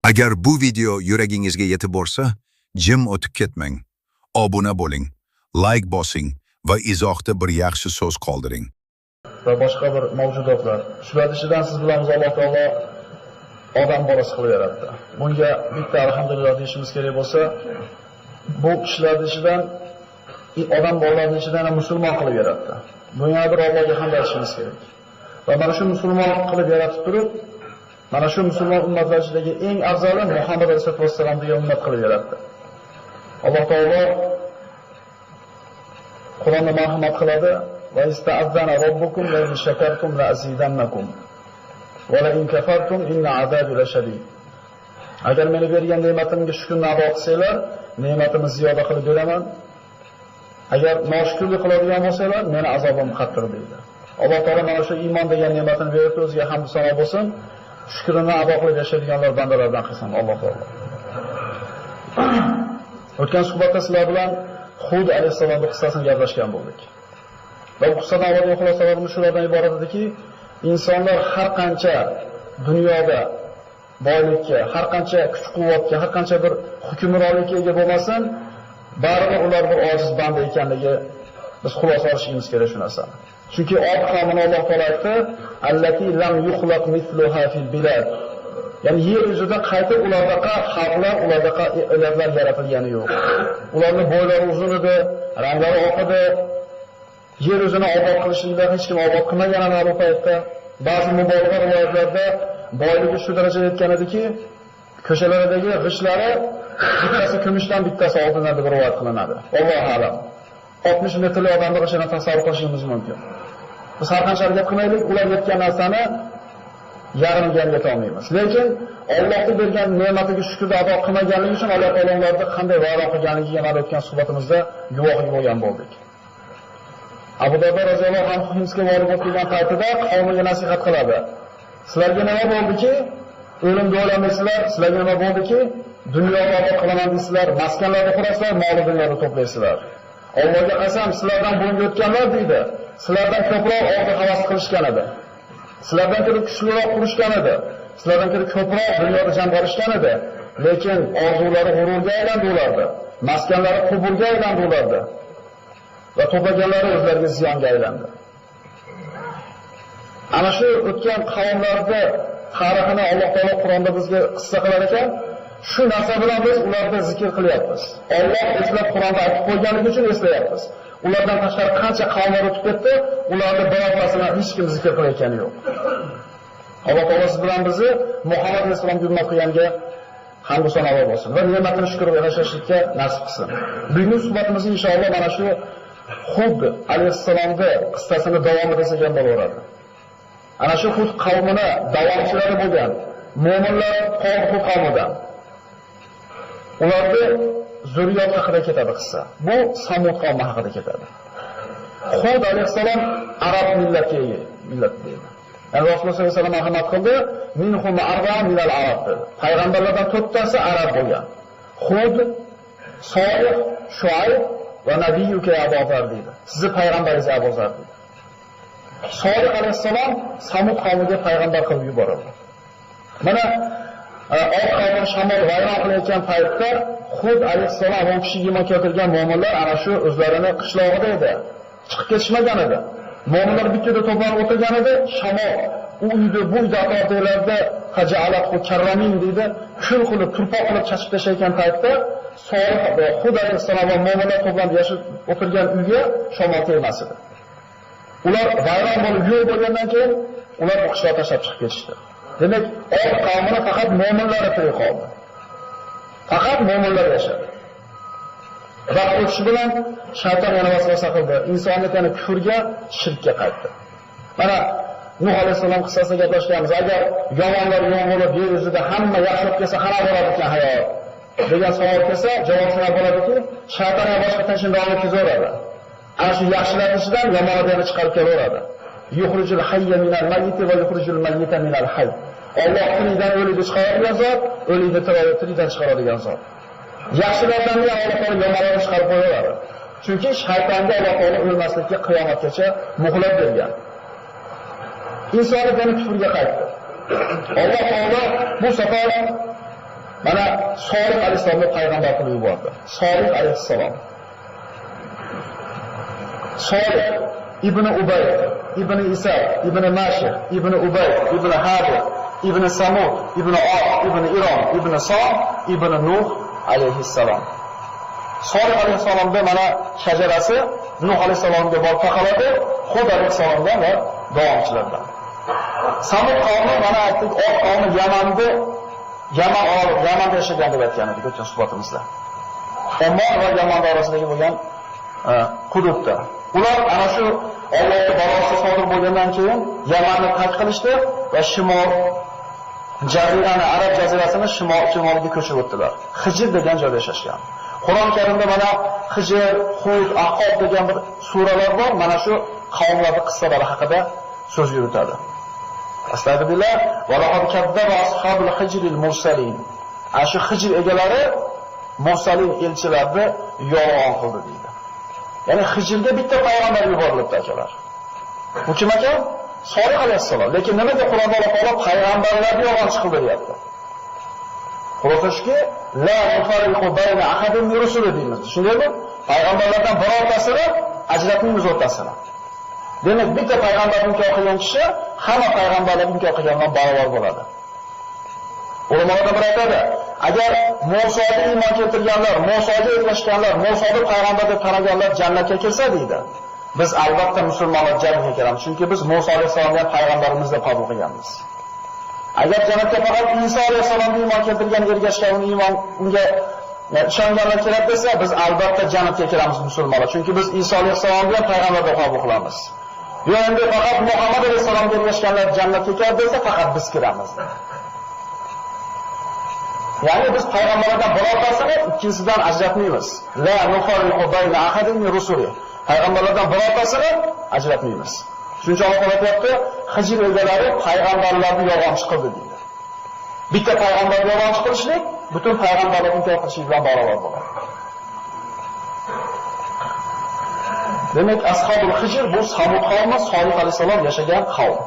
Agar bu video yuragingizga yetib borsa, jim o'tib ketmang. Obuna bo'ling, like bosing va izohda bir yaxshi so'z qoldiring. Va boshqa bir mavjudotlar. Shular ichidan siz bilamiz, Alloh taolo odam bolasi qilib yaratdi. Bunga bitta alhamdulillah deyishimiz kerak bo'lsa, bu kishilarning ichidan, odam bolalarining ichidan ham musulmon qilib yaratdi. Bunga bir Allohga hamd aytishimiz kerak. Va mana shu musulmon qilib yaratib turib, mana shu musulmon ummatlar ichidagi eng afzali Muhammad alayhisolatu vassalam degan ummat qilib yaratdi. Alloh taolo Qur'onda marhamat qiladi: "Va ista'azzana robbukum la in shakartum la azidannakum va la in kafartum inna azabi lashadid." Agar meni bergan ne'matimga shukrni ado qilsanglar, ne'matimni ziyoda qilib beraman. Agar noshukrlik qiladigan bo'lsanglar, meni azobim qattiq deydi. Alloh taolo mana shu iymon degan ne'matini berib, o'ziga hamd sano bo'lsin. Shukrini ado qilib yashaydiganlar bandalardan qilsin Alloh taolo. O'tgan suhbatda sizlar bilan Hud alayhissalomning qissasini gaplashgan bo'ldik. Va bu qissadan oladigan xulosalarimiz shulardan iborat ediki, insonlar har qancha dunyoda boylikka, har qancha kuch-quvvatga, har qancha bir hukmronlikka ega bo'lmasin, baribir ular bir ojiz banda ekanligi biz xulosa olishimiz kerak shu narsani. Chunki Od qavmini Alloh taolo aytdi: "Allati lam yuxlaq mithluha fil bilad." Ya'ni yer yuzida qayta ulardaqa xalqlar, ulardaqa illatlar yaratilgani yo'q. Ularning bo'ylari uzun edi, ranglari oq edi. Yer yuzini obod qilishlikda hech kim obod qilmagan ana bu paytda. Ba'zi mubolag'a rivoyatlarda boyligi shu darajaga yetgan ediki, ko'chalaridagi g'ishlari bittasi kumushdan, bittasi oltindan deb rivoyat qilinadi. Allohu a'lam. 60 metrli odamni g'ishini tasavvur qilishimiz mumkin. Biz har qancha harakat qilmaylik, ular yetgan narsani yarmiga ham yeta olmaymiz. Lekin Allohning bergan ne'matiga shukrni ado qilmaganligi uchun Alloh taolo ularni qanday vayron qilganligiga mana o'tgan suhbatimizda guvohi bo'lgan bo'ldik. Abu Dardo roziyallohu anhu Himsga vali bo'lib kelgan paytida qavmiga nasihat qiladi. Sizlarga nima bo'ldiki, o'limni o'ylamaysizlar, sizlarga nima bo'ldiki, dunyoni obod qilaman deysizlar, maskanlarni qurasizlar, moli dunyoni to'playsizlar. Allohga qasam, sizlardan burungi o'tganlar deydi, sizlardan ko'proq orzu havas qilishgan edi. Sizlardan ko'ra kuchliroq qurishgan edi. Sizlardan ko'ra ko'proq dunyoda jamg'arishgan edi. Lekin orzulari g'ururga aylandi ulardi. Maskanlari quburga aylandi ulardi. Va to'plaganlari o'zlariga ziyonga aylandi. Ana shu o'tgan qavmlarni tarixini Alloh taolo Qur'onda bizga qissa qilar ekan, shu narsa bilan biz ularni zikr qilyapmiz. Alloh eslab Qur'onda aytib qo'yganligi uchun eslayapmiz. Ulardan tashqari qancha qavmlar o'tib ketdi, ularni birortasini hech kim zikr qilayotgani yo'q. Alloh taolo siz bilan bizni Muhammad alayhissalomga ummat qilganga hamd va sano bo'lsin va ne'matini shukr qilib yashashlikka nasib qilsin. Bugungi suhbatimiz inshaalloh mana shu Hud alayhissalomning qissasini davomi desak ham bo'laveradi. Ana shu Hud qavmini davomchilari bo'lgan mo'minlar qoldi Hud qavmidan. Ularni zurriyot haqida ketadi qissa. Bu Samud qavmi haqida ketadi. Hud alayhissalom arab millatiga ega millat deydi. Ya'ni Rasululloh sollallohu alayhi vasallam marhamat qildi, minhum arba'a minal arab dedi. Payg'ambarlardan to'rttasi arab bo'lgan. Hud, Solih, Shuayb va nabiyuka Abu Zar deydi. Sizni payg'ambaringiz Abu Zar deydi. Solih alayhissalom Samud qavmiga payg'ambar qilib yuborildi. Mana Od qavmini shamol vayron qilayotgan paytda Hud alayhissalom 10 kishi iymon keltirgan mo'minlar ana shu o'zlarini qishlog'ida edi. Chiqib ketishmagan edi. Mo'minlar bitta uyda to'planib o'tirgan edi. Shamol u uyda, bu uyda atrofdagilarda haja'alathu karramin deydi, kul qilib, turpoq qilib chachib tashlayotgan paytda Solih va Hud alayhissalom va mo'minlar to'planib yashab o'tirgan uyga shamol tegmas edi. Ular vayron bo'lib yo'q bo'lgandan keyin ular bu qishloqni tashlab chiqib ketishdi. Demak, Od qavmini faqat mo'minlari tirik qoldi. Faqat mo'minlar yashadi. Vaqt o'tishi bilan shayton yana vasvasa qildi. Insoniyat yana kufrga, shirkka qaytdi. Mana Nuh alayhissalom qissasida gaplashganmiz. Agar yomonlar yo'q bo'lib, yer yuzida hamma yaxshi bo'lib kelsa, qanaqa bo'ladi ekan hayot degan savol kelsa, javob shunaqa bo'ladiki, shayton yana boshqa tashinda olib kezaveradi. Ana shu yaxshilar ichidan yomonlarni chiqarib kelaveradi. Yukhrijul hayya minal mayyiti va yukhrijul mayyita minal hayy. Alloh tirikdan o'likni chiqaradigan zot, o'likni tirikdan chiqaradigan zot. Yaxshilardan ham Alloh taolo yomonlarni chiqarib qo'yaveradi. Chunki shaytonga Alloh taolo o'lmaslikka qiyomatgacha muhlat bergan. Insoniyat yana kufrga qaytdi. Alloh taolo bu safar Mana Solih alayhissalomni payg'ambar qilib yubordi. Solih alayhissalom. Solih ibn Ubay, ibn Isa, ibn Mashih, ibn Ubay, ibn Habib, ibn Samud, ibn Ad, ibn Irom, ibn Som, ibn Nuh alayhissalom. Solih alayhissalomda mana shajarasi Nuh alayhissalomga borib taqaladi, Hud alayhissalomdan va davomchilardan. Samud qavmi mana aytdik, Od qavmi Yamanda, Yaman Yamanda yashagan deb aytgan edik o'tgan suhbatimizda. Oman va Yaman orasidagi bo'lgan hududda. Ular ana shu Allohning balosi sodir bo'lgandan keyin Yamanni tark qilishdi va shimol jazirani, Arab jazirasini shimoliga ko'chib o'tdilar. Hijr degan joyda yashashgan. Qur'on Karimda mana Hijr, Hud, Ahqof degan bir suralar bor, mana shu qavmlarning qissalari haqida so'z yuritadi. Astagfirullah, va laqad kazzaba ashabul hijril mursalin. Ana shu Hijr egalari mursalin elchilarni yolg'on qildi deydi. Ya'ni Hijrga bitta payg'ambar yuborilibdi akalar. Bu kim ekan? Solih alayhissalom. Lekin nimaga Qur'onda Alloh taolo payg'ambarlarni yolg'onchi qildi deyapti? Xulosa shuki, la nufarriqu bayna ahadin min rusuli deymiz. Shundaymi? Payg'ambarlardan birortasini ajratmaymiz o'rtasini. Demak, bitta payg'ambarni inkor qilgan kishi hamma payg'ambarlarni inkor qilgandan barobar bo'ladi. Ulamolardan biri aytadi, agar Musoga iymon keltirganlar, Musoga ergashganlar, Musoni payg'ambar deb taniganlar jannatga kirsa deydi. Biz albatta musulmonlar jannatga kiramiz, chunki biz Muso alayhissalomni payg'ambarimiz deb qabul qilganmiz. Agar jannatga faqat Iso alayhissalomga iymon keltirgan, ergashgan, uni iymon unga ishonganlar kiradi desa, biz albatta jannatga kiramiz musulmonlar, chunki biz Iso alayhissalomni ham payg'ambar deb qabul qilamiz. Yo endi faqat Muhammad alayhissalomga ergashganlar jannatga kiradi desa, faqat biz kiramiz. Ya'ni biz payg'ambarlardan birortasini ikkinchisidan ajratmaymiz. La nufarriqu bayna ahadin min rusuli. Payg'ambarlardan birortasini ajratmaymiz. Shuning uchun Alloh taolo aytayapti, Hijr egalari payg'ambarlarni yolg'onchi qildi deydi. Bitta payg'ambarni yolg'onchi qilishlik butun payg'ambarlarni inkor qilishlik bilan barobar bo'ladi. Demak, ashabul Hijr bu Samud qavmi, Solih alayhissalom yashagan qavm.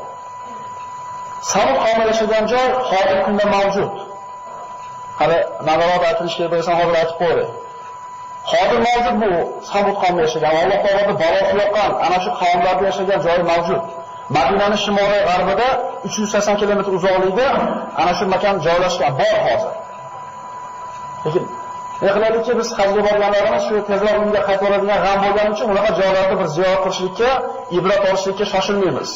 Samud qavmi yashagan joy hozirgi kunda mavjud. Hali nazarat aytilish kerak bo'lsa hozir aytib qo'yay. Hozir mavjud bu Samud qavmi yashagan, Alloh taoloning balosi yoqqan ana shu qavmlarda yashagan joyi mavjud. Madinaning shimoliy g'arbida 380 km uzoqlikda ana shu makon joylashgan bor hozir. Lekin ne qilaylikki, biz hajga borganlarimiz shu tezroq uyga qaytib oladigan g'am bo'lgani uchun unaqa joylarda bir ziyorat qilishlikka, ibrat olishlikka shoshilmaymiz.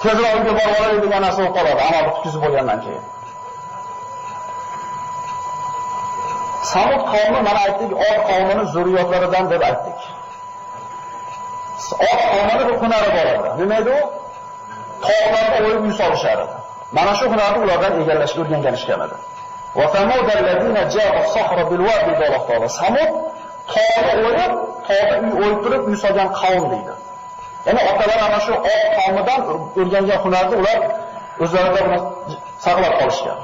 Tezroq uyga borib olaylik degan narsa bo'lib qoladi, amalni bitkazib bo'lgandan keyin. Samud qavmi mana aytdik, Od qavmini zurriyotlaridan deb aytdik. Od qavmini bir hunari bor edi. Nima edi u? Tog'larda o'yib uy solishar edi. Mana shu hunarni ulardan egallashga o'rganganishgan edi. Va samudallazina ja'u as-sahra bil wadi Alloh taolo. Samud tog'ni o'yib, tog'da uy o'yib turib uy solgan qavm deydi. Ya'ni otalar ana shu Od qavmidan o'rgangan hunarni ular o'zlarida buni saqlab qolishgan.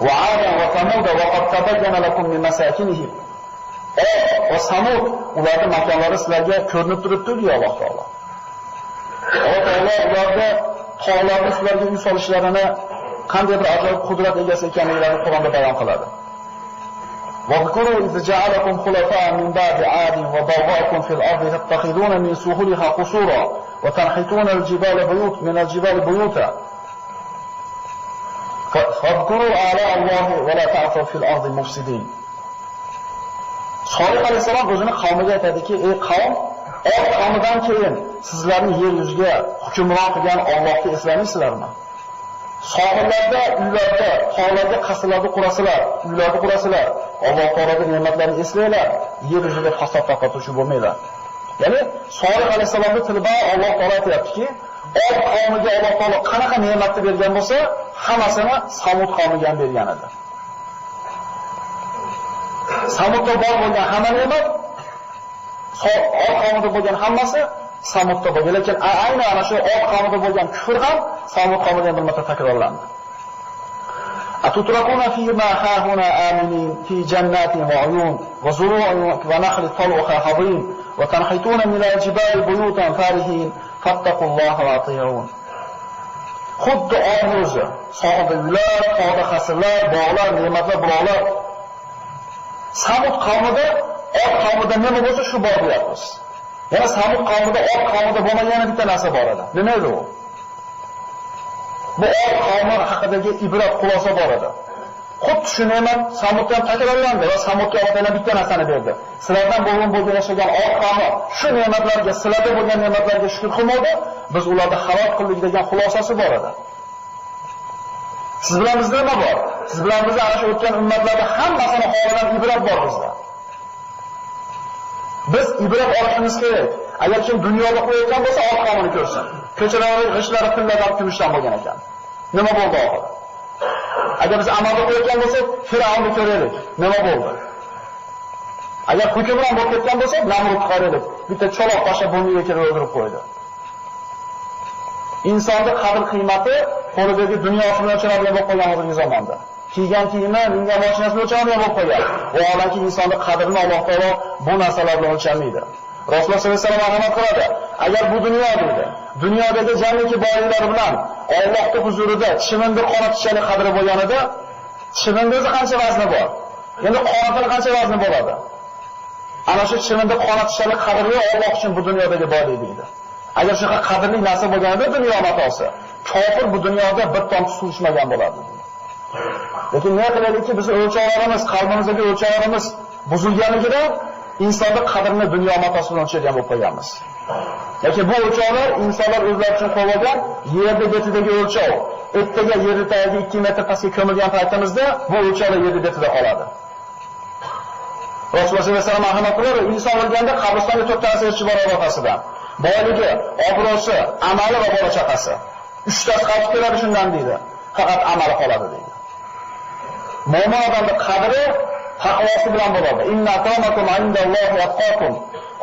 وعادا وثمود وقد تبين لكم من مساكنهم. Va Samud ularning makonlari sizlarga ko'rinib turibdi deya Alloh taolo. Alloh taolo ularga tog'larni sizlarga uy solishlarini qanday bir ajoyib qudrat egasi ekanliklarini Qur'onda bayon qiladi. واذكروا إذ جعلكم خلفاء من بعد عاد وبوأكم في الأرض تتخذون من سهولها قصورا وتنحتون الجبال بيوت من الجبال بيوتا فاذكروا آلاء الله ولا تعثوا في الأرض مفسدين. Solih alayhissalom o'zini qavmiga aytadiki, ey qavm, Od qavmidan keyin sizlarni yer yuziga hukmron qilgan Allohni eslamaysizlarmi? Sohillarda, uylarda, tog'larda qasrlarni qurasizlar, uylarni qurasizlar. Alloh taoloning ne'matlarini eslanglar, yer yuzida fasod tarqatuvchi bo'lmanglar. Ya'ni Solih alayhissalomning tilida Alloh taolo aytayaptiki, Od qavmiga Alloh taolo qanaqa ne'matni bergan bo'lsa, hammasini Samud qavmiga ham bergan edi. Samudda bor bo'lgan hamma ne'mat, Od qavmida bo'lgan hammasi Samudda bo'lgan. Lekin aynan ana shu Od qavmida bo'lgan kufr ham Samud qavmida ham bir marta takrorlandi. Atutrakuna fima hahuna aminin fi jannatin va uyun va zuru'in va nakhli tal'uha hazim va tanhituna min al-jibali buyutan farihin fattaqulloha va ati'un. Xuddi Odni o'zi, sohilda uylar, tog'da qasrlar, bog'lar, ne'matlar, buloqlar. Samud qavmida, Od qavmida nima bo'lsa shu bor deyapmiz. Yana Samud qavmida, Od qavmida bo'lmagan yana bitta narsa bor edi. Nima edi u? Bu Od qavmi haqidagi ibrat xulosa bor edi. Xuddi shu ne'mat Samudga ham takrorlandi va Samudga Alloh taolo bitta narsani berdi. Sizlardan burun bo'lgan yashagan Od qavmi shu ne'matlarga, sizlarda bo'lgan ne'matlarga shukr qilmadi, biz ularni halok qildik degan xulosasi bor edi. Siz bilan bizda nima bor? Siz bilan bizda ana shu o'tgan ummatlarda hammasini holidan ibrat bor bizda. Biz ibrat olishimiz kerak. Agar kim dunyoda qo'yayotgan bo'lsa, Od qavmini ko'rsin. Ko'chalardagi g'ishlari tilladan, kumushdan bo'lgan ekan. Nima bo'ldi oxiri? Agar biz amalda qo'yayotgan bo'lsak, Fir'avnni ko'raylik. Nima bo'ldi? Agar hukmron bo'lib ketgan bo'lsak, Namrudni qaraylik. Bitta cho'loq pasha burniga kirib o'ldirib qo'ydi. Insonning qadr-qiymati qo'lidagi dunyosi bilan o'lchanadigan bo'lib qolgan hozirgi zamonda. Kiygan kiyimi, mingan mashinasi bilan o'lchanadigan bo'lib qolgan. Vaholanki insonning qadrini Alloh taolo bu narsalar bilan o'lchamaydi. Rasululloh sollallohu alayhi vasallam marhamat qiladi. Agar bu dunyo deydi, dunyodagi jamiki boyliklar bilan Allohning huzurida chivindir qonatishalik qadri bo'lganida, chivinni o'zi qancha vazni bor? Endi qonatini qancha vazni bo'ladi? Ana shu chivindir qonatishalik qadri Alloh uchun bu dunyodagi boylik deydi. Agar shunaqa qadrli narsa bo'lganida dunyo matosi, kofir bu dunyoda bir tomchi suv ichmagan bo'ladi. Lekin nima qilaylikki, biz o'lchovlarimiz, qalbimizdagi o'lchovlarimiz buzilganligida insonning qadrini dunyo matosi bilan o'lchaydigan bo'lib qo'yganmiz. Lekin bu o'lchovlar insonlar o'zlari uchun qo'yib olgan yerda betidagi o'lchov. Ertaga yerda tagiga 2 metr pastga ko'milgan paytimizda bu o'lchovlar yerda betida qoladi. Rasululloh sollallohu alayhi vasallam marhamat qiladi, inson o'lganda qabristonga 4 ta narsa elchi boradi orqasidan. Boyligi, obro'si, amali va bola chaqasi. 3tasi qaytib keladi shundan deydi. Faqat amali qoladi deydi. Mo'min odamning qadri taqvosi bilan bo'ladi. Inna akramakum indallohi atqakum.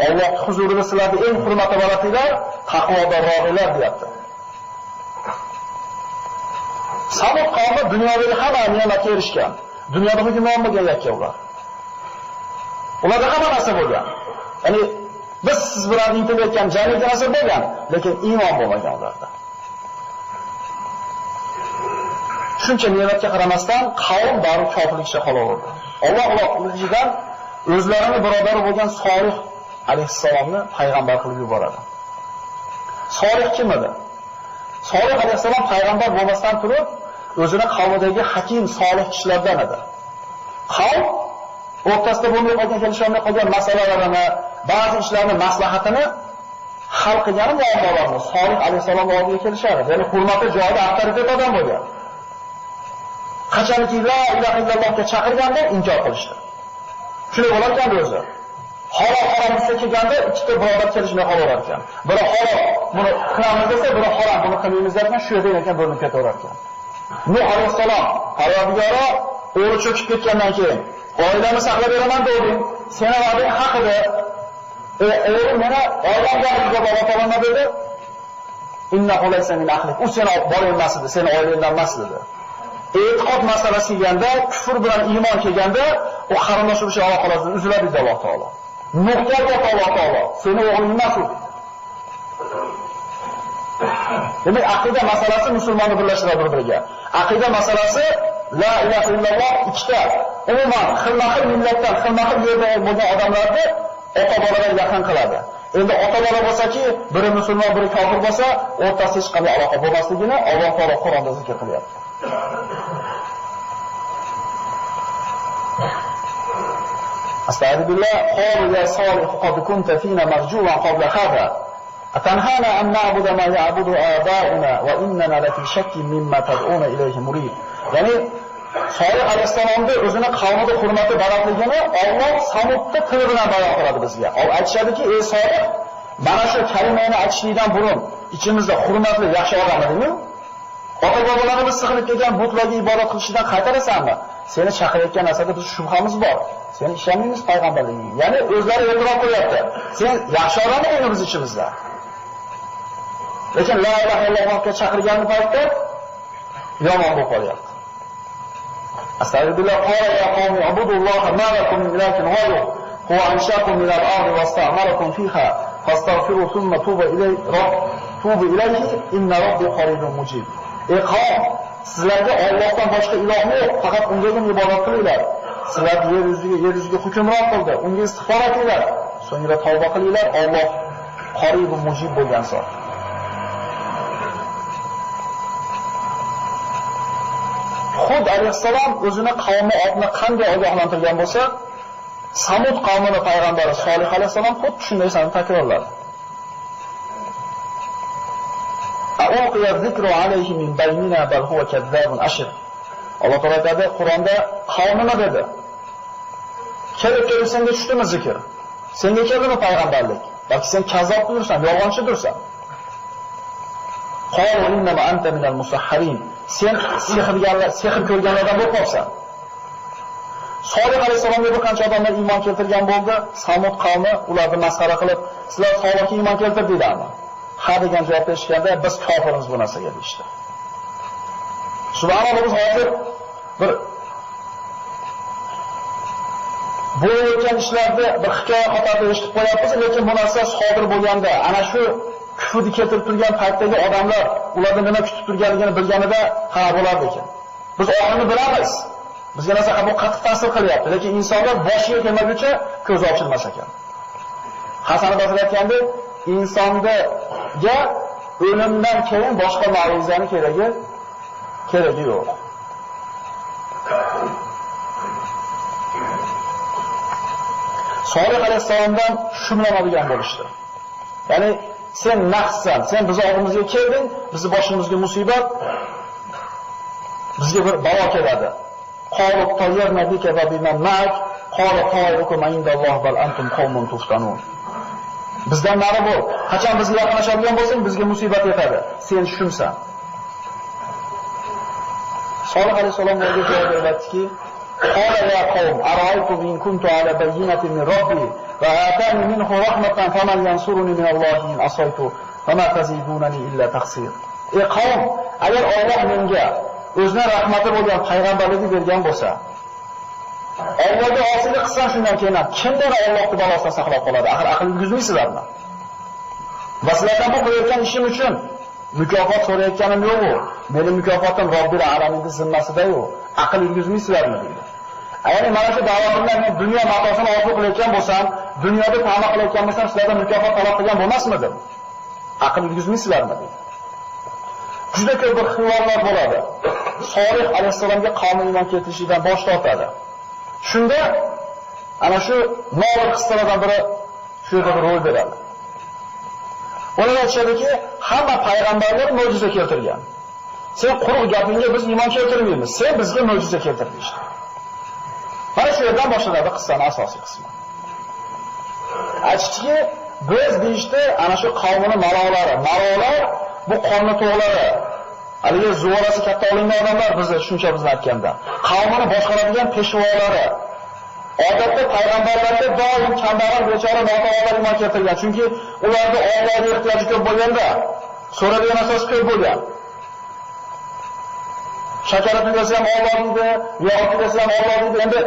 Alloh huzurida sizlarning eng hurmatli bolatinglar taqvodorroqlar deyapti. Samud qavmi dunyodagi hamma ne'matga erishgan. Dunyoda hukmron bo'lgan yakka ular. Ularda hamma narsa bo'lgan. Ya'ni biz siz bilan intilayotgan jamiki narsa bo'lgan, lekin iymon bo'lmagan ularda. Shuncha ne'matga qaramasdan qavm baribir kofirlikcha qolaverdi. Alloh ulardan o'zlarini birodari bo'lgan Solih alayhissalomni payg'ambar qilib yuboradi. Solih kim edi? Solih alayhissalom payg'ambar bo'lmasdan turib, o'zini qavmidagi hakim, solih kishilardan edi. Qavm o'rtasida bo'lmay qolgan, kelisholmay qolgan masalalarini, ba'zi ishlarni maslahatini hal qilgani muammolarni Solih alayhissalom oldiga kelishadi. Ya'ni hurmati joyida avtoritet odam bo'lgan. Qachonki la ilaha illallohga chaqirganda inkor qilishdi. Shunday bo'lar ekan o'zi. Halol harom desa kelganda ikkita birodar kelishmay qolaverar ekan. Biri halol buni qilamiz desa, biri harom buni qilmaymiz derkan, shu yerda ekan bo'linib ketaverar ekan. Nuh alayhissalom Parvardigoro o'g'li cho'kib ketgandan keyin oilamni saqlab beraman deding. Seni va'dang haq edi. O'g'lim meni oilamga Alloh taolo nima dedi? Innahu laysa min ahlik. U seni bolang emas edi, seni oilangdan emas dedi. E'tiqod masalasi kelganda, kufr bilan iymon kelganda, u qarindosh urushi aloqasi uziladi dedi Alloh taolo. Nuhga Alloh taolo, seni o'g'ling emas u. Demak, aqida masalasi musulmonni birlashtiradi bir-biriga. Aqida masalasi la ilaha illalloh ikkita, umuman xilma-xil millatdan, xilma-xil yerda bo'lgan odamlarni ota-boladan yaqin qiladi. Endi ota-bola bo'lsa-ki, biri musulmon, biri kofir bo'lsa, o'rtasida hech qanday aloqa bo'lmasligini Alloh taolo Qur'onda zikr qilyapti. Astagfirullah, qalu ya Solih qad kunta fina marjuwan qabla hada. Atanhana an na'budu ma ya'budu aba'una wa innana lafi shakkin mimma tad'una ilayhi murib. Ya'ni Solih alayhissalomni o'zini qavmida hurmati balandligini Alloh Samudni tili bilan bayon qiladi bizga. Aytishadiki, ey Solih, mana shu kalimani aytishlikdan burun ichimizda hurmatli yaxshi odam edingmi? Ota-bobolarimiz sig'inib kelgan butlarga ibodat qilishidan qaytarasanmi? Seni chaqirayotgan narsada biz shubhamiz bor. Seni ishonmaymiz payg'ambarligingga. Ya'ni o'zlari e'tirof qilyapti. Sen yaxshi odam edingmi biz ichimizda? Lekin la ilaha illallohga chaqirgan paytda yomon bo'lib qolyapti. Astagfirullah, qala ya qawmi ubudulloha ma lakum min ilahin ghayruhu huwa anshakum min al-ardi wasta'marakum fiha fastaghfiru thumma tubu ilayhi tubu ilayhi inna robbi qaribun mujib. Ey qavm, sizlarga Allohdan boshqa iloh yo'q, faqat ungagina ibodat qilinglar. Sizlar yer yuziga hukmron qildi, unga istig'for etinglar. So'ngra tavba qilinglar, Alloh qarib mujib bo'lgan zot. Hud alayhissalom o'zini qavmi odni qanday ogohlantirgan bo'lsa, Samud qavmini payg'ambari Solih alayhissalom xuddi shunday narsani takrorladi. A'uqiya zikru alayhi min baynina bal huwa kazzabun ashir. Alloh taolo aytadi Qur'onda qavmini dedi. Kelib senga tushdimi zikr? Senga keldimi payg'ambarlik? Balki sen kazzobdirsan, yolg'onchidirsan. Qalu innama anta minal musahharin. Sen sehrgarlar, sehr ko'rganlardan bo'lib qolsan. Solih alayhissalomga bir qancha odamlar iymon keltirgan bo'ldi. Samud qavmi ularni masxara qilib, sizlar Solihga iymon keltirdinglarmi? Ha degan javob berishganda, biz kofirmiz bu narsaga deyishdi. Subhanalloh, biz hozir bir bo'layotgan ishlarni bir hikoya qatorida eshitib qo'yapmiz, lekin bu narsa sodir bo'lganda, ana shu kufrni keltirib turgan paytdagi odamlar ularni nima kutib turganligini bilganida ha bo'lardi ekan. Biz oxirini bilamiz. Bizga narsa bu qattiq ta'sir qilyapti, lekin insonlar boshiga kelmaguncha ko'zi ochilmas ekan. Hasan Basri aytgandek, insonga o'limdan keyin boshqa ma'ruzani keragi yo'q. Solih alayhissalomdan shumlanadigan bo'lishdi. Ya'ni sen naqssan, sen biz oldimizga kelding, bizni boshimizga musibat, bizga bir balo keladi. Qalu tayyarna bika va biman ma'ak, qala ta'irukum indalloh bal antum qawmun tuftanun. Bizdan nari bo'l. Qachon bizga yaqinlashadigan bo'lsang, bizga musibat yetadi. Sen shumsan. Solih alayhissalom ularga javob beribdiki, qala ya qawm ara'aytum in kuntu ala bayyinatin min robbi va atani minhu rahmatan faman yansuruni min Allohi in asaytu fama tazidunani illa taqsir. Ey qavm, agar Alloh menga o'zining rahmati bo'lgan payg'ambarlikni bergan bo'lsa, Allohga osiylik qilsam shundan keyin ham kim meni Allohning balosidan saqlab qoladi? Axir aql yurgizmaysizlarmi? Va sizlardan bu qilayotgan ishim uchun mukofot so'rayotganim yo'q-u. Meni mukofotim Robbil alaminning zimmasida-yu. Aql yurgizmaysizlarmi deydi. Ya'ni mana shu da'vatimdan men dunyo matosini orzu qilayotgan bo'lsam, dunyoda ta'ma qilayotgan bo'lsam, sizlardan mukofot talab qilgan bo'lmasmidim? Aql yurgizmaysizlarmi deydi. Juda ko'p bir xivorlar bo'ladi. Solih alayhissalomga qavmi iymon keltirishidan bosh tortadi. Shunda ana shu nodir qissalardan biri shu yerda bir rol beradi. Ular aytishadiki, hamma payg'ambarlar mo'jiza keltirgan. Sen quruq gapingga biz iymon keltirmaymiz, sen bizga mo'jiza keltir deyishdi. Mana shu yerdan boshlanadi qissaning asosiy qismi. Aytishdiki, biz deyishdi, ana shu qavmning malolari, malolar bu qonni to'g'lari, haligi zuvorasi katta olingan odamlar bizni shuncha bizni aytganda, qavmini boshqaradigan peshvolari. Odatda payg'ambarlarga doim kambag'al, bechora, notavonlar iymon keltirgan. Chunki ularda Allohga ehtiyoji ko'p bo'lganda, so'radigan narsasi ko'p bo'lgan. Shakari tugasa ham Alloh deydi, yog'i tugasa ham Alloh deydi. Endi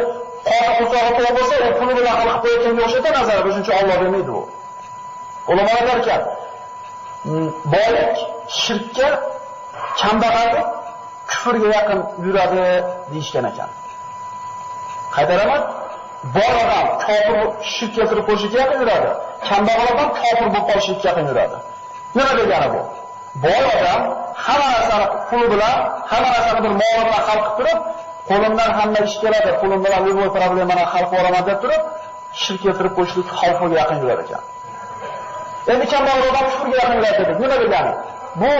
qoni qursog'i to'q bo'lsa, u puli bilan hal qilib qo'yayotganga o'xshaydi nazarda, shuning uchun Alloh demaydi u. Ulamolar derkan, boylik shirkka, kambag'allik kufrga yaqin yuradi deyishgan ekan. Qaytaraman, boy odam kofir shirk keltirib qo'yishga yaqin yuradi, kambag'al odam kofir bo'lib qolishga yaqin yuradi. Nima degani bu? Boy odam hamma narsani puli bilan, hamma narsani bir moli bilan hal qilib turib, qo'limdan hamma ish keladi, qo'lim bilan любой problemani hal qilib olaman deb turib, shirk keltirib qo'yishlik xavfiga yaqin yurar ekan. Endi kambag'al odam kufrga yaqin yuradi dedik. Nima degani? Bu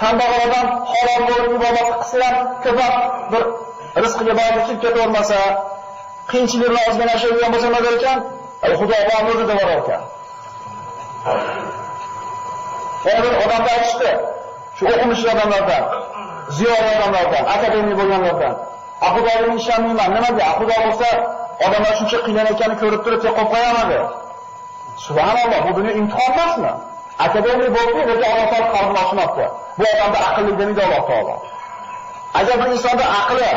kambag'al odam halol bo'lib ibodat qilsa ham ko'proq bir rizqiga baraka kirib ketavermasa, qiyinchilik bilan ozgina yashaydigan bo'lsa nima der ekan? Xudo bormi o'zi deb orar ekan. Yana bir odamlar aytishdi, shu o'qimishli odamlardan, ziyoli odamlardan, akademik bo'lganlardan, Xudoga ishonmayman, nimaga? Xudo bo'lsa, odamlar shuncha qiynanayotganini ko'rib turib, qo'yib qo'yamadi. Subhanalloh, bu dunyo imtihon emasmi? Akademik bo'ldi, lekin Alloh taolo qalbini ochmabdi. Bu odamda aqlli demaydi Alloh taolo. Agar bir insonda aqli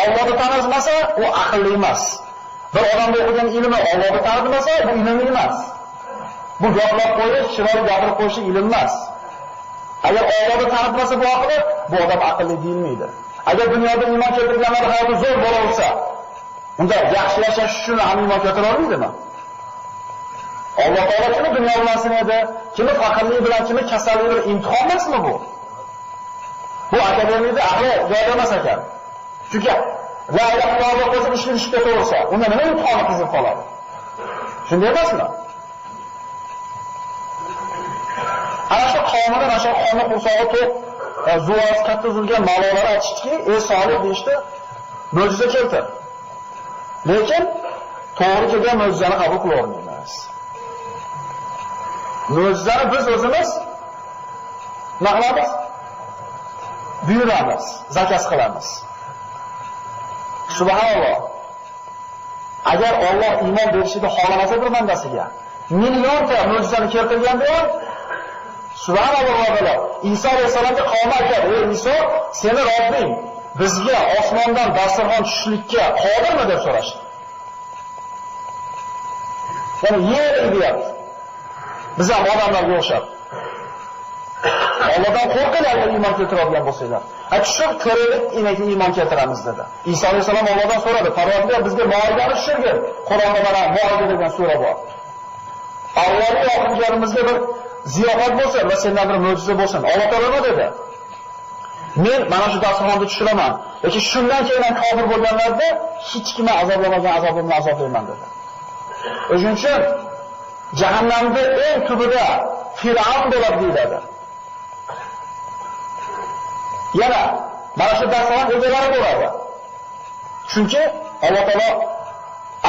Allohni tanimasa, u aqlli emas. Bir odamda o'qigan ilmi Allohni tanimasa, bu ilmli emas. Bu gaplab qo'yish, chiroyli gapirib qo'yish ilm emas. Agar Allohni tanitmasa bu aqli, bu odam aqlli deyilmaydi. Agar dunyoda iymon keltirganlar hayoti zo'r bo'laversa, unda yaxshi yashash uchun ham iymon keltira olmaydimi? Alloh taolo kimi dunyo bilan sinaydi, kimi faqirlik bilan, kimi kasallik bilan imtihon emasmi bu? Bu akademiyada aqli joyida emas ekan. Chunki la ilaha illalloh qo'shib ishga tushib ketaversa, unda nima imtihoni qizib qoladi? Shunday emasmi? Ana shu qavmini, ana shu qavmni qursog'i to'q, zuvasi katta uzilgan malolar aytishdiki, "Ey Solih" deyishdi, mo'jiza keltir. Lekin to'g'ri kelgan mo'jizani qabul qila olmaymiz. Mo'jizani biz o'zimiz nima qilamiz? Buyuramiz, zakaz qilamiz. Subhanalloh. Agar Alloh iymon berishini xohlamasa bir bandasiga, millionta mo'jizani keltirganda ham subhanalloh va taolo Iso alayhissalomga qavmi aytadi: "Ey Iso, seni Robbing bizga osmondan dasturxon tushishlikka qodirmi?" deb so'rashdi. Ya'ni yer deyapti. Biz ham odamlarga o'xshab. Allohdan qo'rqinglar agar iymon keltiradigan bo'lsanglar. A tushib ko'raylik, inaki iymon keltiramiz dedi. Iso alayhissalom Allohdan so'radi: "Parvardigor, bizga Moidani tushirgin." Qur'onda mana Moida degan sura bor. Allohning oxirgilarimizga bir ziyofat bo'lsin va sendan bir mo'jiza bo'lsin. Alloh taolo nima dedi? Men mana shu dasturxonni tushiraman. Lekin shundan keyin ham kofir bo'lganlarda hech kimni azoblamagan azobimni azoblayman dedi. O'shuning uchun jahannamda eng tubida Fir'avn bo'ladi deyiladi. Yana mana shu dasturxon egalari bo'ladi. Chunki Alloh taolo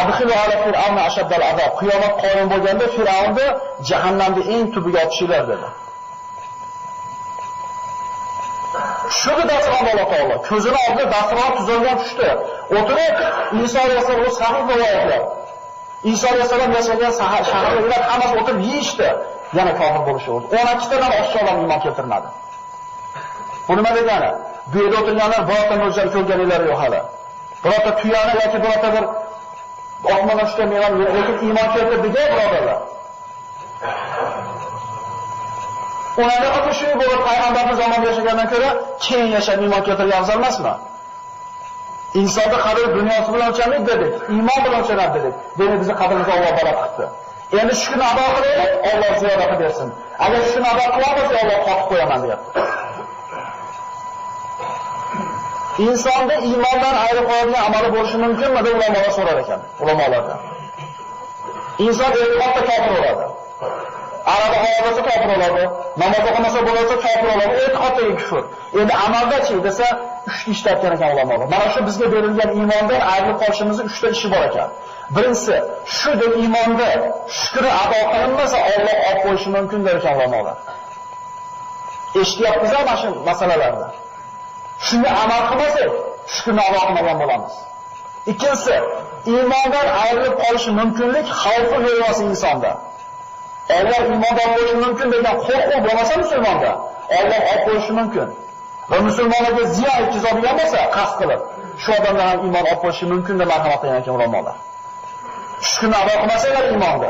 adxilu ala fir'avna ashaddal azob. Qiyomat qoyim bo'lganda Fir'avnni jahannamda eng tubiga otishinglar dedi. Tushirdi dasturxon Alloh taolo. Ko'zini oldida dasturxon tuzalgan tushdi. O'tirib Iso alayhissalom sahih rivoyatlar. Iso alayhissalom yashagan shaharlar hammasi o'tirib yeyishdi. Yana kofir bo'lishaverdi. 12 tadan oshiq odam iymon keltirmadi. Bu nima degani? Bu yerda o'tirganlar birorta mo'jizani ko'rganlari yo'q hali. Birorta tuyani yoki birorta bir osmondan tushgan mevani yo'q, lekin iymon keltirdi-ku birodarlar. Ularga qancha shu bo'lib payg'ambarning zamonida yashagandan ko'ra keyin yashab iymon keltirgan afzal emasmi? Insonning qadri dunyosi bilan o'lchanmaydi dedik, iymon bilan o'lchanadi dedik. Demak, bizni qadrimizni Alloh baland qildi. Endi shukrni ado qilaylik, Alloh ziyoda qilib bersin. Agar shukrni ado qila olmasa, Alloh qotib qo'yaman deyapti. Insonda iymondan ayirib qo'yadigan amali bo'lishi mumkinmi deb ulamolar so'rar ekan, ulamolardan. Inson e'tiqodda kofir bo'ladi. Araba haydasa kofir bo'ladi, namoz o'qimasa bo'lsa kofir bo'ladi, e'tiqoddagi kufr. Endi amalda-chi desa, 3 ish aytgan ekan ulamolar. Mana shu bizga berilgan iymondan ayrilib qolishimizning 3 ta ishi bor ekan. Birinchisi, shu deb iymonda shukri ado qilinmasa, Alloh olib qo'yishi mumkin der ekan ulamolar. Eshityapmiz mana shu masalalarni. Shunga amal qilmasak, shukrni ado qilmagan bo'lamiz. Ikkinchisi, iymondan ayrilib qolishi mumkinlik xavfi bo'lmasa insonda. Alloh iymondan olib qo'yishi mumkin degan qo'rquv bo'lmasa musulmonda, Alloh olib qo'yishi mumkin. Va musulmonlarga ziyon yetkazadigan bo'lsa, qasd qilib, shu odamlar ham iymon olib qo'yishi mumkin deb marhamat qilgan ekan ulamolar. Shukrni ado qilmasanglar iymonda,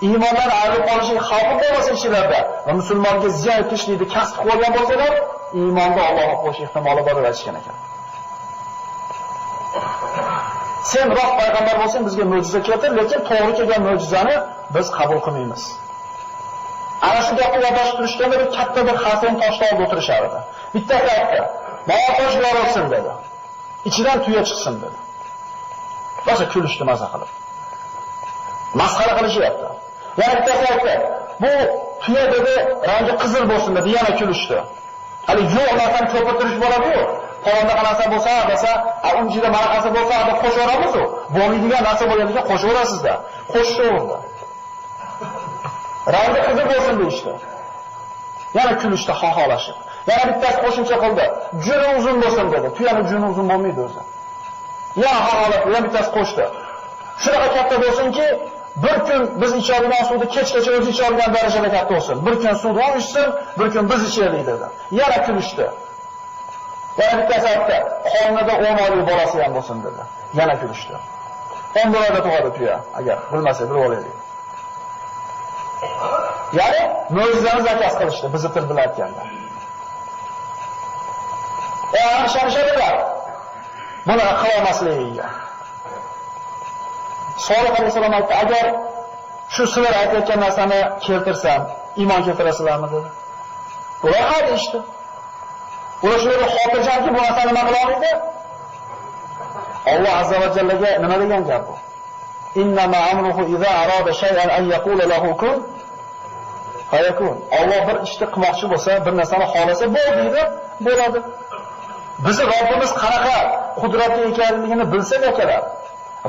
iymondan ayrilib qolishi xavfi bo'lmasa kishilarda va musulmonga ziyon yetkazishlikni kasb qilib olgan bo'lsalar, iymonda Alloh olib qo'yish ehtimoli bor deb aytishgan ekan. Sen rost payg'ambar bo'lsang bizga mo'jiza keltir, lekin to'g'ri kelgan mo'jizani biz qabul qilmaymiz. Ana shu gapni yodlashib turishganda bir katta bir xarsang toshni olib o'tirishar edi. Bittasi aytdi: "Mana tosh yorilsin" dedi. Ichidan tuya chiqsin dedi. Rosa kulishdi maza qilib. Masxara qilishyapti. Yana bittasi aytdi: "Bu tuya dedi, rangi qizil bo'lsin" dedi, yana kulishdi. Hali yo'q narsani ko'pirtirish bo'ladi-yu. Falonda narsa bo'lsa, desa, uning ichida mana narsa bo'lsa, deb qo'shaveramiz-u. Bo'lmaydigan narsa bo'lgandan keyin qo'shaverasizda. Qo'shaverdi. Rangi qizil bo'lsin deyishdi. Yana kulishdi, xoholashib. Yana bittasi qo'shimcha qildi. Juni uzun bo'lsin dedi. Tuyani juni uzun bo'lmaydi o'zi. Yana xoholab, yana bittasi qo'shdi. Shunaqa katta bo'lsinki, bir kun biz ichadigan suvni kechgacha o'zi ichadigan darajada katta bo'lsin. Bir kun suvni u ichsin, bir kun biz ichaylik dedi. Yana kulishdi. Yana bittasi aytdi, qornida 10 oylik bolasi ham bo'lsin dedi. Yana kulishdi. 11 oyda tug'adi tuya, agar bilmasa bilib olaylik. Ya'ni mo'jizani zakaz qilishdi, bizni til bilan aytganda. Ishonishadilar. Buni qila olmasligiga. Solih alayhissalom aytdi, agar shu sizlar aytayotgan narsani keltirsam, iymon keltirasizlarmi dedi. Ular ha deyishdi. Ular shunday xotirjamki, bu narsani nima qila olmaydi? Alloh azza va jallaga nima degan gap bu? Innama amruhu iza arada shay'an an yaqula lahu kun fayakun. Alloh bir ishni qilmoqchi bo'lsa, bir narsani xolasa, bo'l deydi, bo'ladi. Bizi Robbimiz qanaqa qudratli ekanligini bilsak akalar,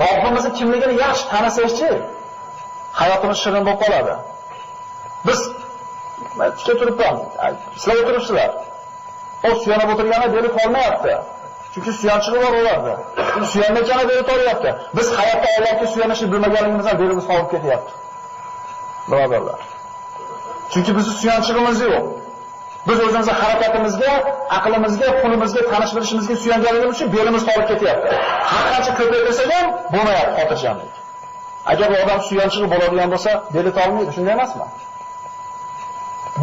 Robbimizning kimligini yaxshi tanisakchi, hayotimiz shirin bo'lib qoladi. Biz tikka turibman, sizlar o'tiribsizlar. O suyanib o'tirgani beli tolmayapti. Chunki suyanchig'i bor ularda. Suyanmayotgani beli tolyapti. Biz hayotda Allohga suyanishni bilmaganligimizdan belimiz tolib ketyapti. Birodarlar. Chunki bizning suyanchig'imiz yo'q. Biz o'zimizning harakatimizga, aqlimizga, pulimizga, tanish bilishimizga suyanganligimiz uchun belimiz tolib ketyapti. Har qancha ko'paytirsak ham bo'lmayapti xotirjamlik. Agar bu odam suyanchig'i bo'ladigan bo'lsa, beli tolmaydi, shunday emasmi?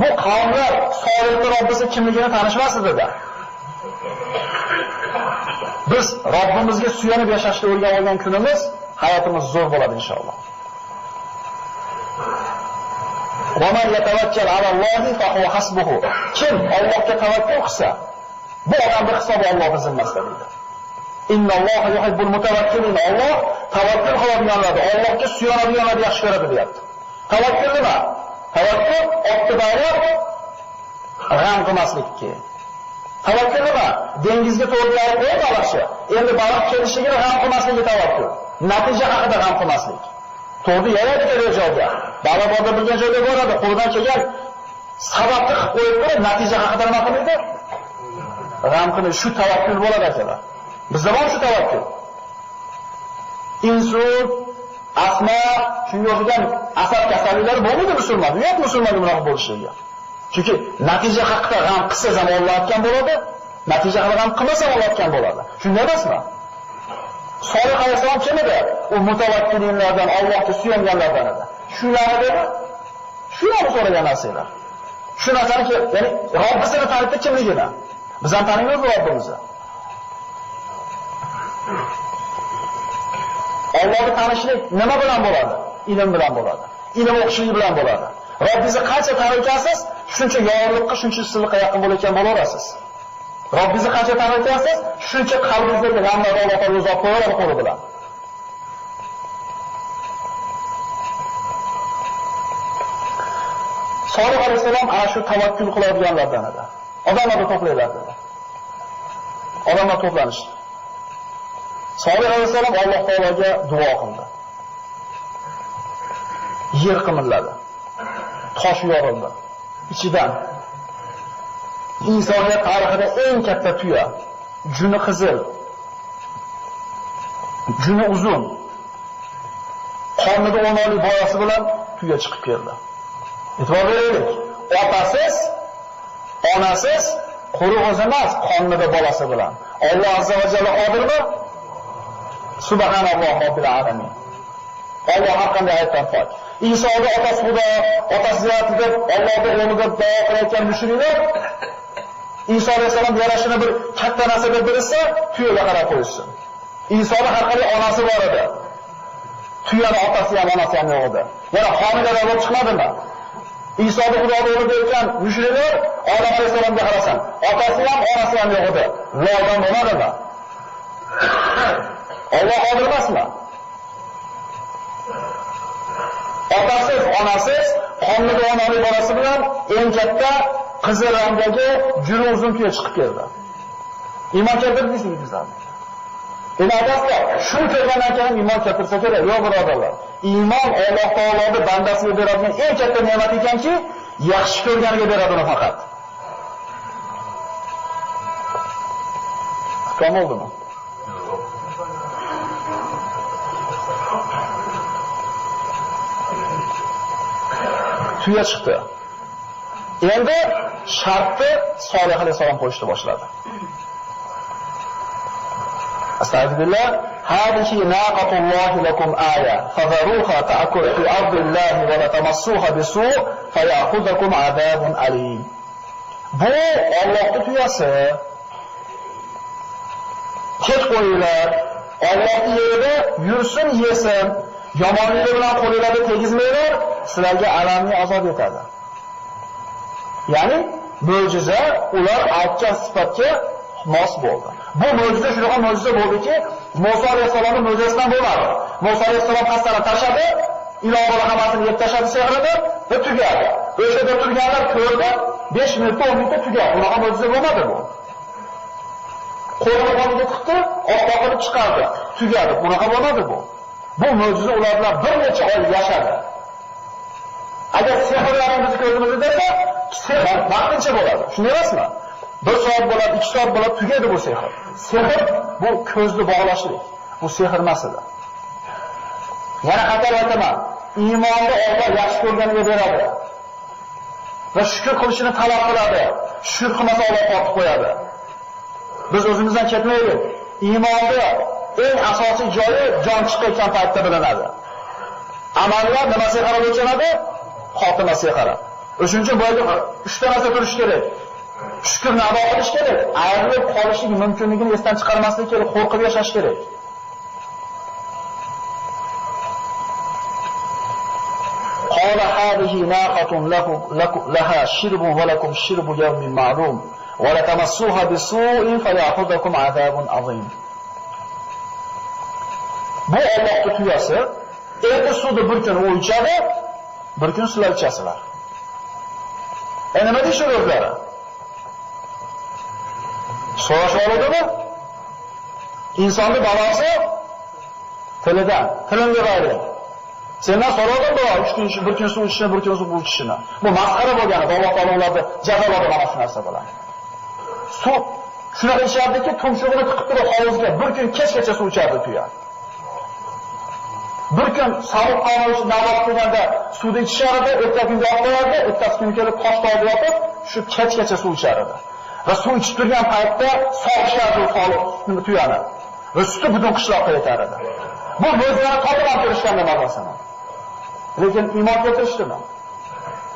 Bu qavmlar Solihning Robbisi kimligini tanishmas edi. Biz Robbimizga suyanib yashashni o'rganib olgan kunimiz hayotimiz zo'r bo'ladi inshaalloh. Va man yatawakkal alallohi fa huwa hasbuhu. Kim Allohga tavakkul qilsa, bu odamning hisobi Allohning zimmasida deydi. Innalloha yuhibbul mutawakkilin. Alloh tavakkul qiladiganlarni, Allohga suyanadiganlarni yaxshi ko'radi deyapti. Tavakkul nima? Tavakkul otni baylab g'am qilmaslikka. Tavakkul nima? Dengizga to'g'ri olib qo'yib baliqchi. Endi baliq kelishligini g'am qilmasligi tavakkul. Natija haqida g'am qilmaslik. To'g'ri yayadi kerak joyga. Baliq borda bilgan joyga boradi, qo'ldan kelgan sababni qilib qo'yib turib, natija haqida nima qilmaydi? G'am qilmaydi. Shu tavakkul bo'ladi akalar. Bizda bor shu tavakkul. Insult, asma, shunga o'xshagan asab kasalliklari bo'lmaydi musulmon. Yo'q musulmonning bunaqa bo'lishiga. Chunki natija haqida g'am qilsa ham Alloh aytgan bo'ladi, natija haqida g'am qilmasa ham Alloh aytgan bo'ladi. Shunday emasmi? Solih alayhissalom kim edi? U mutavakkilinlardan, Allohga suyanganlardan edi. Shularni dedi. Shularni so'ragan narsalar. Shu narsani, ya'ni Robbisini tanitdi kimligini. Biz ham taniymiz Robbimizni. Allohni tanishlik nima bilan bo'ladi? Ilm bilan bo'ladi. Ilm o'qishlik bilan bo'ladi. Robbingizni qancha taniyotgansiz, shuncha yorug'likqa, shuncha issiqlikqa yaqin bo'layotgan bo'laverasiz. Robbingizni qancha taniyotgansiz, shuncha qalbingizdagi g'amlarni Alloh taolo o'zi olib qo'yaveradi qo'li bilan. Solih alayhissalom ana shu tavakkul qiladiganlardan edi. Odamlarni to'playlar dedi. Odamlar to'planishdi. Solih alayhissalom Alloh taologa duo qildi. Yer qimilladi. Tosh yorildi. Ichidan insoniyat tarixida eng katta tuya, juni qizil, juni uzun, qornida 10 oylik bolasi bilan tuya chiqib keldi. E'tibor beraylik. Otasiz, onasiz, quruq o'zi emas, qornida bolasi bilan. Alloh azza va jalla qodirmi? Subhanalloh robbil alamin. Alloh har qanday aybdan pok. Isoni otasi Xudo, otasi yaratdi deb, Allohning o'g'li deb da'vo qilayotgan mushriklar Iso alayhissalom yarashini bir katta narsa deb bilsa, tuyaga qarab qo'yishsin. Isoni har qanday onasi bor edi. Tuyani otasi ham, onasi ham yo'q edi. Yana homilador bo'lib chiqmadimi? Isoni Xudoning o'g'li deyotgan mushriklar Odam alayhissalomga qarasan, otasi ham, onasi ham yo'q edi. Loldan bo'lmadimi? Alloh qodir emasmi? Otasiz, onasiz, qornida 10 oylik bolasi bilan eng katta qizil rangdagi juri uzun tuya chiqib keldi. Iymon keltirdingizmi bizlarni? Endi aytasizlar, shu ko'rgandan keyin iymon keltirsa kerak. Yo'q birodarlar. Iymon Alloh taoloning bandasiga beradigan eng katta ne'mat ekanki, yaxshi ko'rganiga beradi uni faqat. Hukm bo'ldimi? Tuya chiqdi. Endi shartni Solih alayhissalom qo'yishni boshladi. Astagfirullah. Hadihi naqatullohi lakum aya fadharuha ta'kul fi ardillahi va la tamassuha bisu' fayakhudhukum adabun alim. Bu Allohning tuyasi. Ket qo'yinglar. Allohning yerida yursin, yesin. Yomonlik bilan qo'linglarga tegizmanglar, sizlarga alamli azob yetadi. Ya'ni mo'jiza ular aytgan sifatga mos bo'ldi. Bu mo'jiza shunaqa mo'jiza bo'ldiki, Musa alayhissalomning mo'jizasidan bo'lmadi. Musa alayhissalom qasddan tashladi, ilon bola hammasini yeb tashladi sehrini va tugadi. O'sha yerda turganlar ko'rdi, 5 minutda 10 minutda tugadi. Bunaqa mo'jiza bo'lmadi bu. Qo'lini qo'liga tiqdi, oppoq qilib chiqardi, tugadi. Bunaqa bo'lmadi bu. Bu mo'jiza ular bilan bir necha oy yashadi. Agar sehrlarni biz ko'zimizda desa, sehr vaqtincha bo'ladi. Shunday emasmi? 1 soat bo'ladi, 2 soat bo'ladi, tugaydi bu sehr. Sehr bu ko'zni bog'lashlik. Bu sehr emas edi. Yana qaytarib aytaman, iymonni Alloh yaxshi ko'rganiga beradi. Va shukr qilishini talab qiladi. Shukr qilmasa Alloh tortib qo'yadi. Biz o'zimizdan ketmaylik. Iymonni eng asosiy joyi jon chiqayotgan paytda bilinadi. Amallar nimasiga qarab o'lchanadi? Xotimasiga qarab. O'shuning uchun bu yerda 3 ta narsa turishi kerak. Shukrni ado qilish kerak, ayrilib qolishlik mumkinligini esdan chiqarmaslik kerak, qo'rqib yashash kerak. Qala hadihi naqatun laha shirbun va lakum shirbu yawmin ma'lum va la tamassuha bisu'in fayakhudhukum azabun azim. Bu Allohning tuyasi, erta suvni bir kun u ichadi, bir kun sizlar ichasizlar. Nima deyishadi o'zlari? So'rashib oladimi? Insonni balosi tilidan, tilimga bog'liq. Sendan so'radim bu 3 kun, bir kun suv ichishini, bir kun suv ichishini. Bu masxara bo'lgani, Alloh taolo ularni jazoladi mana shu narsa bilan. Suv shunaqa ichardiki, tumshug'ini tiqib turib hovuzga bir kun kechgacha suv ichardi tuya. Bir kun sovuq qolmish namoz qilganda suvni ichishardi, ertasi kunga olib qo'yardi, ertasi kuni kelib tosh tog'da yotib, shu kechgacha suv ichardi. Va suv ichib turgan paytda sog'ishardi u tuyani. Va suti butun qishloqqa yetar edi. Bu mo'jizani topib olib turishgan mazasini. Lekin iymon keltirishdimi?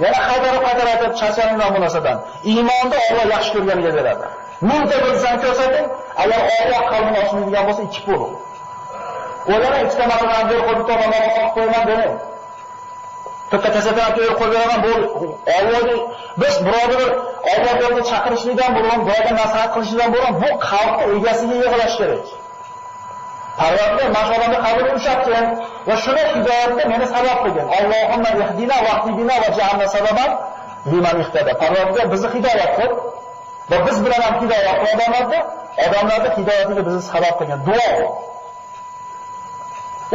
Yana qaytarib aytib charchaninglar bu narsadan. Iymonni Alloh yaxshi ko'rganiga beradi. Mingta mo'jizani ko'rsating, agar Alloh qalbini ochmaydigan bo'lsa, ikki bo'ling. O'ylama, ikkita masalani berib qo'yib, bitta odamga qo'yib qo'yaman demang. Bitta kasatani berib qo'yib beraman, bu Allohning biz birovni Alloh yo'liga chaqirishlikdan burun, birovga nasihat qilishlikdan burun bu xalqni egasiga yig'lash kerak. Parvardigor mana shu odamni qalbini ushatgan va shuni hidoyatda meni sabab qilgan. Allohumma ihdina va ihdina va ja'alna sababan liman ihtada. Parvardigor bizni hidoyat qil va biz bilan ham hidoyat qil odamlarni hidoyatiga bizni sabab qilgan duo bu.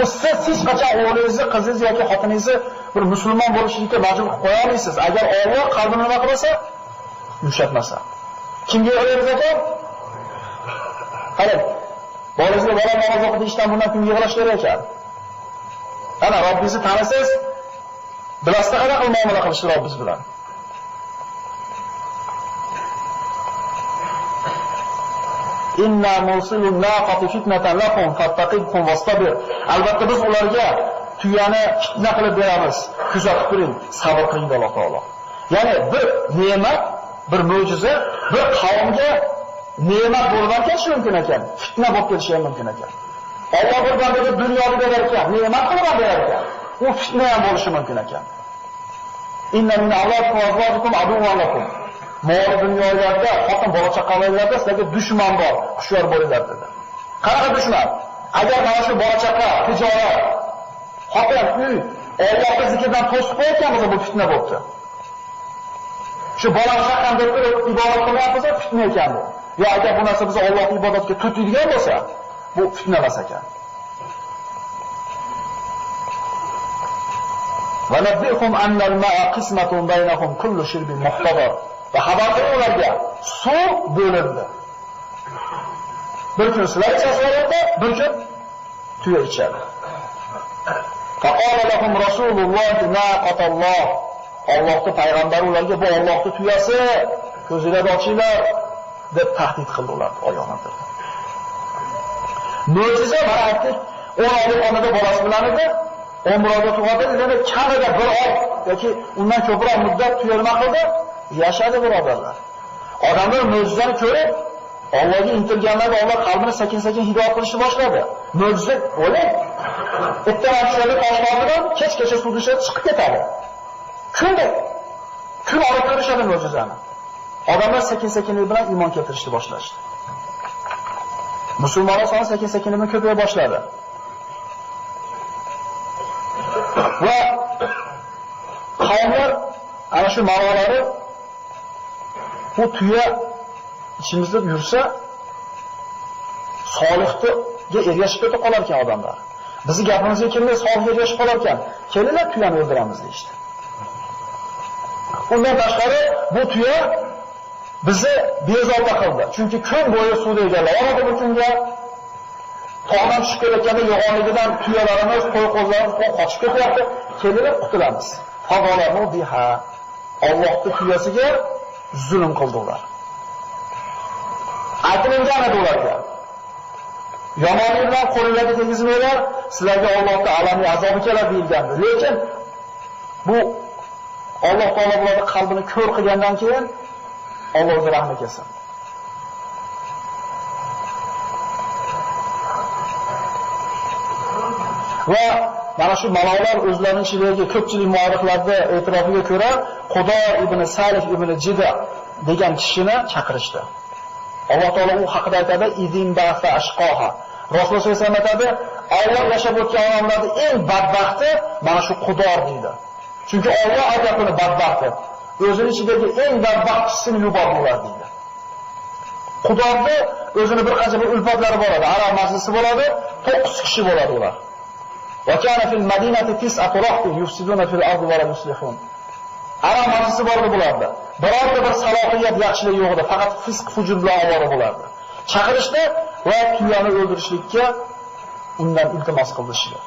O siz hech qachon o'g'lingizni, qizingizni yoki xotiningizni bir musulmon bo'lishlikka majbur qilib qo'ya olmaysiz. Agar Alloh qalbini nima qilmasa, yumshatmasa. Kimga yig'laymiz ekan? Qarang, bolangizga bola namoz o'qi deyishdan bundan kimga yig'lash kerak ekan? Ana Robbingizni tanisiz, bilasizda qanaqa muomala qilishni Robbingiz bilan. Inna mursilun naqati fitnatan lakum fattaqibhum wastabir. Albatta biz ularga tuyani fitna qilib beramiz. Kuzatib turing, sabr qiling Alloh taolo. Ya'ni bir ne'mat, bir mo'jiza bir qavmga ne'mat bo'lib kelishi mumkin ekan, fitna bo'lib kelishi ham mumkin ekan. Alloh bir bandaga dunyoni berar ekan, ne'mat qilib ham berar ekan. U fitna ham bo'lishi mumkin ekan. Inna min awladikum wa azwajikum aduwwan lakum. Mol dunyolarda, xotin bola chaqalarda sizlarga dushman bor, hushyor bo'linglar dedi. Qanaqa dushman? Agar mana shu bola chaqa, tijorat, xotin, uy Allohning zikridan to'sib qo'yayotgan bo'lsa, bu fitna bo'pti. Shu bola chaqam deb turib ibodat qilmayapmiz, fitna ekan bu. Yo agar bu narsa bizni Allohning ibodatga tutadigan bo'lsa, bu fitna emas ekan. Va nabbihum anna al-ma'a qismatun baynahum kullu shirbin muhtadar. Va xabar qiling ularga, suv bo'lindi. Bir kun sizlar ichasizlar edi, bir kun tuya ichadi. Faqala lahum rasululloh naqatalloh. Allohning payg'ambari ularga bu Allohning tuyasi, ko'zinglarni ochinglar deb tahdid qildi ularni, ogohlantirdi. Mo'jiza mana aytdik, 10 oylik onada bolasi bilan edi, 11 oyda tug'adi, demak kamida 1 oy yoki undan ko'proq muddat tuya nima qildi? Yashadi birodarlar. Odamlar mo'jizani ko'rib, Allohga intilganlarda Alloh qalbini sekin-sekin hidoyat qilishni boshladi. Mo'jiza o'lay. Ertaman tushadi toshni oldidan, kechgacha suvga chiqib ketadi. Kunda kun olib ko'rishadi mo'jizani. Odamlar sekin-sekinlik bilan iymon keltirishni boshlashdi. Musulmonlar soni sekin-sekinlik bilan ko'paya boshladi. Va qavmlar ana shu ma'nolari bu tuya ichimizda yursa solihga ergashib ketib qolar ekan odamlar. Bizi gapimizga kelmay solihga ergashib qolar ekan. Kelinglar tuyani o'ldiramiz deyishdi. Undan tashqari bu tuya bizni bezovta qildi. Chunki kun bo'yi suvda egallab oladi bu kunga. Tog'dan tushib kelayotganda yo'g'onligidan tuyalarimiz, qo'y-qo'zlarimiz qochib ketyapti. Kelinglar qutulamiz. Fag'alamu biha. Allohning tuyasiga zulm qildi ular. Aytilingan edi ularga. Yomonlik bilan qo'linglarga tegizmanglar, sizlarga Allohning alamiy azobi keladi deyilgandi. Lekin bu Alloh taolo ularning qalbini ko'r qilgandan keyin Alloh o'zi rahmi kelsin. Va mana shu malolar o'zlarining ichidagi ko'pchilik muarrixlarda e'tirofiga ko'ra Xudo ibn Salih ibn Jida degan kishini chaqirishdi. Alloh taolo u haqida aytadi: "Idin ba'sa ashqoha." Rasululloh sollallohu alayhi vasallam aytadi: "Alloh yashab o'tgan odamlarning eng badbaxti mana shu Qudor deydi." Chunki Alloh aytadi uni badbaxt deb. O'zini ichidagi eng badbaxt kishisini yubordi ular deydi. Qudorni o'zini bir qancha bir ulfatlari bo'ladi, arab majlisi bo'ladi, 9 kishi bo'ladi ular. Va kana fil madinati tis'atu rahtin yufsiduna fil ardi va la yuslihun. Arab majlisi bordi bularda. Birorta bir salohiyat yaxshilik yo'q edi, faqat fisq fujur bilan ovora bo'lardi. Chaqirishdi va tuyani o'ldirishlikka undan iltimos qilishdi.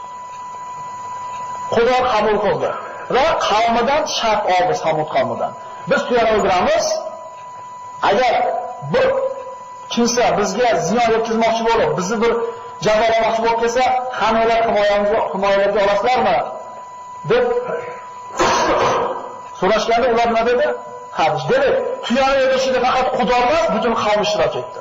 Xudo qabul qildi va qavmidan shart oldi, Samud qavmidan. Biz tuyani o'ldiramiz. Agar bir kimsa bizga ziyon yetkazmoqchi bo'lib, bizni bir jazolamoqchi bo'lib kelsa, hammalar himoyalarga olasizlarmi? Deb so'rashganda ular nima dedi? Ha, dedi, tuyani o'ldirishda faqat Xudo emas, butun qavm ishtirok etdi.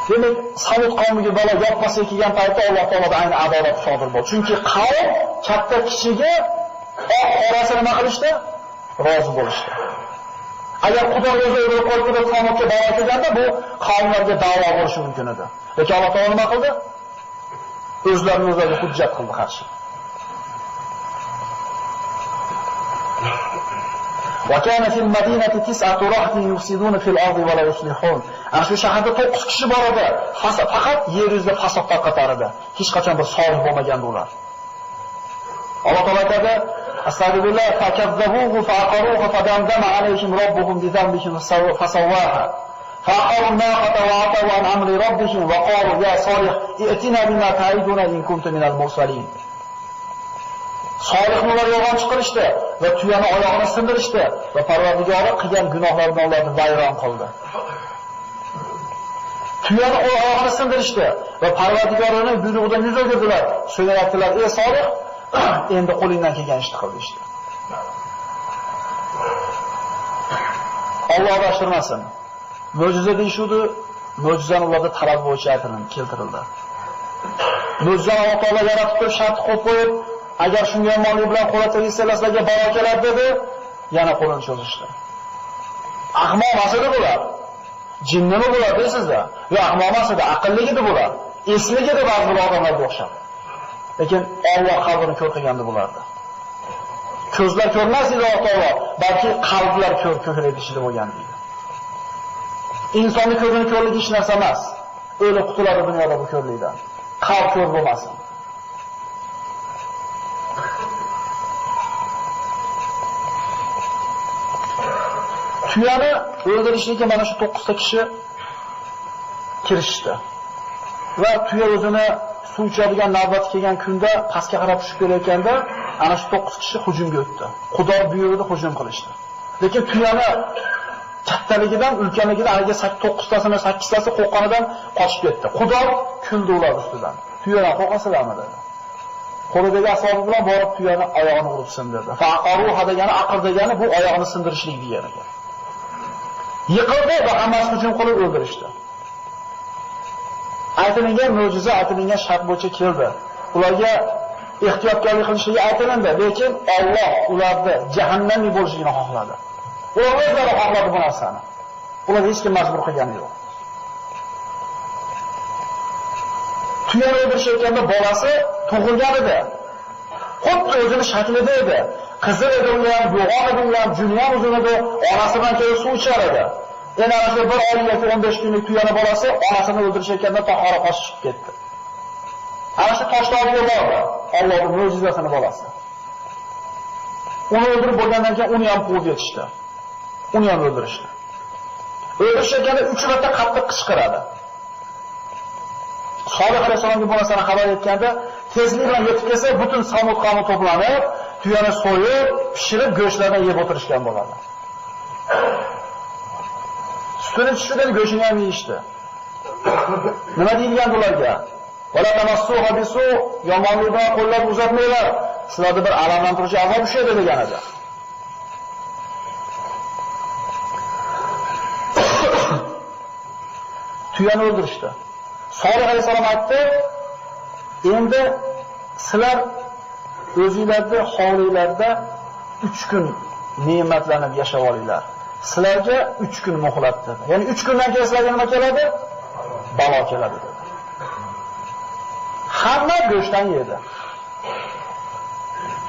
Demak, Samud qavmiga balo yopmasa kelgan paytda Alloh taoloda ayni adolat sodir bo'ldi. Chunki qavm katta kishiga oq qorasi nima qilishdi? Rozi bo'lishdi. Agar Xudo o'zi o'ldirib qo'yib Samudga balo kelganda, bu qavmlarga da'vo bo'lishi mumkin edi. Lekin Alloh taolo nima qildi? O'zlarini o'zlariga hujjat qildi qarshi. وَكَانَ فِي الْمَدِينَةِ تِسْعَةُ رَهْطٍ يُفْسِدُونَ فِي الْأَرْضِ وَلَا يُصْلِحُونَ. Ana shu shaharda 9 kishi bor edi. Faqat yer yuzida fasod tarqatar edi. Hech qachon bir solih bo'lmagandi ular. Alloh taolo aytadi: "Astagfirullah fakazzabuhu faqaruhu fadamdama alayhim robbuhum bi dhanbihim fasawwaha. Faqaru naqata wa ataw an amri robbihim wa qalu ya solih i'tina bima ta'iduna in kunta minal mursalin." Solihni ular yolg'on chiqarishdi va tuyani oyog'ini sindirishdi va Parvardigori qilgan gunohlaridan ularni vayron qildi. Tuyani oyog'ini sindirishdi va Parvardigorining buyrug'idan yuz o'girdilar. So'ng aytdilar: "Ey Solih, endi qo'lingdan kelgan ishni qil" deyishdi. Alloh adashtirmasin. Mo'jiza deyishudi, mo'jizani ularda talab bo'yicha aytilib keltirildi. Mo'jizani Alloh taolo yaratib turib shart qo'yib qo'yib, agar shunga yomonlik bilan qo'la tegizsalar sizlarga balo keladi dedi, yana qo'lini cho'zishdi. Ahmoq emas edi bular. Jinnimi bular deysizlar? Yo'q, ahmoq emas edi, aqlli edi bular. Esli edi ba'zi bir odamlarga o'xshab. Lekin Alloh qalbini ko'r qilgandi bularda. Ko'zlar ko'rmas edi Alloh taolo, balki qalblar ko'r ko'rib ichida bo'lgan deydi. Insonning ko'zini ko'rligi hech narsa emas. O'lib qutuladi dunyoda bu ko'rlikdan. Qalb ko'r bo'lmasin. Tuyani o'ldirishlikka mana shu 9 ta kishi kirishdi. Va tuya o'zini suv ichadigan navbati kelgan kunda pastga qarab tushib kelayotganda ana shu 9 kishi hujumga o'tdi. Xudo buyurdi, hujum qilishdi. Lekin tuyani kattaligidan, ulkanligidan haligi 9tasini, 8tasi qo'rqqanidan qochib ketdi. Xudo kuldi ular ustidan. Tuyadan qo'rqasizlarmi dedi. Qo'lidagi asbobi bilan borib tuyani oyog'ini urib sindirdi. Faqaruha degani aql degani bu oyog'ini sindirishlik degani ekan. Yiqildi va hammasi hujum qilib o'ldirishdi. Aytilingan mo'jiza, aytilingan shart bo'yicha keldi. Ularga ehtiyotkorlik qilishligi aytilindi, lekin Alloh ularni jahannamga bo'lishligini xohladi. Ular o'zlari xohladi bu narsani. Ular hech kim majbur qilgani yo'q. Tuyani o'ldirishayotganda bolasi tug'ilgan edi. Xuddi o'zini shaklida edi. Qizil edi u ham, yo'g'on edi u ham, juni ham uzun edi, onasi bilan kelib suv ichar edi. Endi ana shu 1 oy yoki 15 kunlik tuyani bolasi onasini o'ldirishayotganda tahora qochib chiqib ketdi. Ana shu toshni oldiga bordi. Allohning mo'jizasini bolasi. Uni o'ldirib bo'lgandan keyin uni ham quvib yetishdi. Uni ham o'ldirishdi. O'ldirishayotganda 3 marta qattiq qichqiradi. Solih alayhissalomga bu narsani xabar etganda tezlik bilan yetib kelsa, butun Samud qavmi to'planib, tuyani so'yib, pishirib, go'shtlardan yeb o'tirishgan bo'ladi. Sutini tushirib, go'shtini ham yeyishdi. Nima deyilgan ularga? Wala tamassuha bisu, yomonlik bilan qo'llar uzatmanglar, sizlarda bir alamlantiruvchi azob tushadi degan edi. Tuyani o'ldirishdi. Solih alayhissalom aytdi, endi sizlar o'zingizlarning hovlinglarda 3 kun ne'matlanib yashab olinglar. Sizlarga 3 kun muhlat dedi. Ya'ni 3 kundan keyin sizlarga nima keladi? Balo keladi dedi. Hamma go'shtdan yedi.